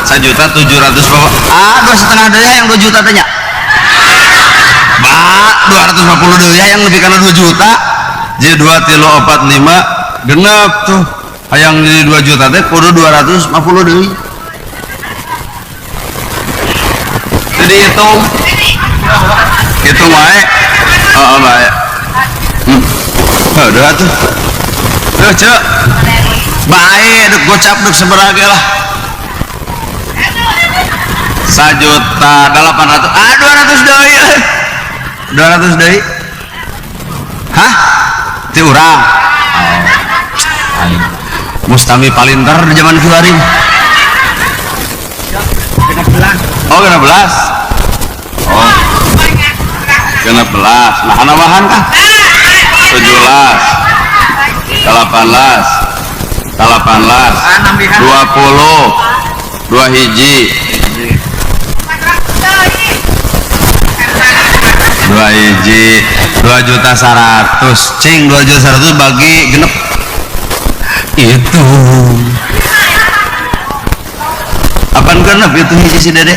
[SPEAKER 3] 1 juta 700 bapak. Ah, 2,5 deui yang 2 juta teh nya. Ba, 250 deui yang lebih karena 2 juta. Jadi 2, 3, 4, 5, genep tuh. Hayang jadi 2 juta teh kudu 250 deui. Jadi hitung. Hitung wae. Heeh, bae. Udah tuh. Duh, Cek. Bae duk gocap duk sabaraha ge lah. 1 juta 800. Ah, 200 deui euy. 200 deui. Hah? Ti urang. Oh. Aing. Mustami palinter di zaman kiwari. Oh, 16. Oh. 16. Nah, nambahan kah? 17. 18. 18. 20. 2 hiji. 2 hiji. 2 juta 100. Cing, 2 juta 100 bagi genep. Itu. Apaan genep itu hiji si Dede?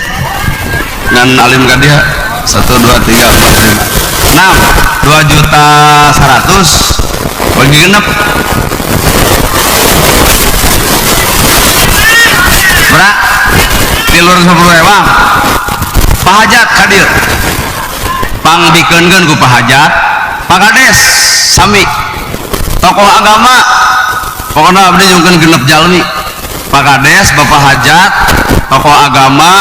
[SPEAKER 3] Ngan alim ka dia. 1, 2, 3, 4, 5, 6. 2 juta 100 bagi genep. Berak. 350 ewang. Pahajat kadir. Pangdikeunkeun ku pahajat. Pak Kades sami. Tokoh agama. Pokokna abdi nyungkeun genep jalmi. Pak Kades, Bapak Hajat, tokoh agama,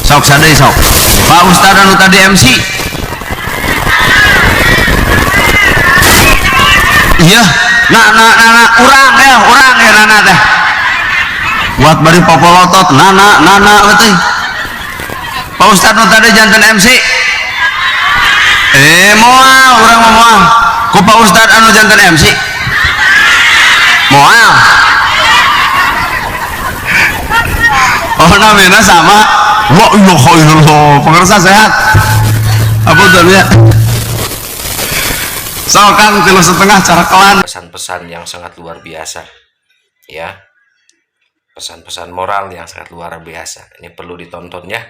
[SPEAKER 3] sok sadeuy sok. Pak Ustad anu tadi MC. Iya, nah, nah, nah, nah, urang ya, urang ya nana teh. Buat bari popolotot, nana, nana betul. Pak Ustad nu tadi janten MC. Moal, urang mah moal. Ku Pak Ustad anu janten MC. Moal. Oh, namina sama. Wa ilaha illallah. Pengersa sehat. Apa tuh ya? So kan 3,5 cara kelan.
[SPEAKER 1] Pesan-pesan yang sangat luar biasa, ya. Pesan-pesan moral yang sangat luar biasa. Ini perlu ditonton ya.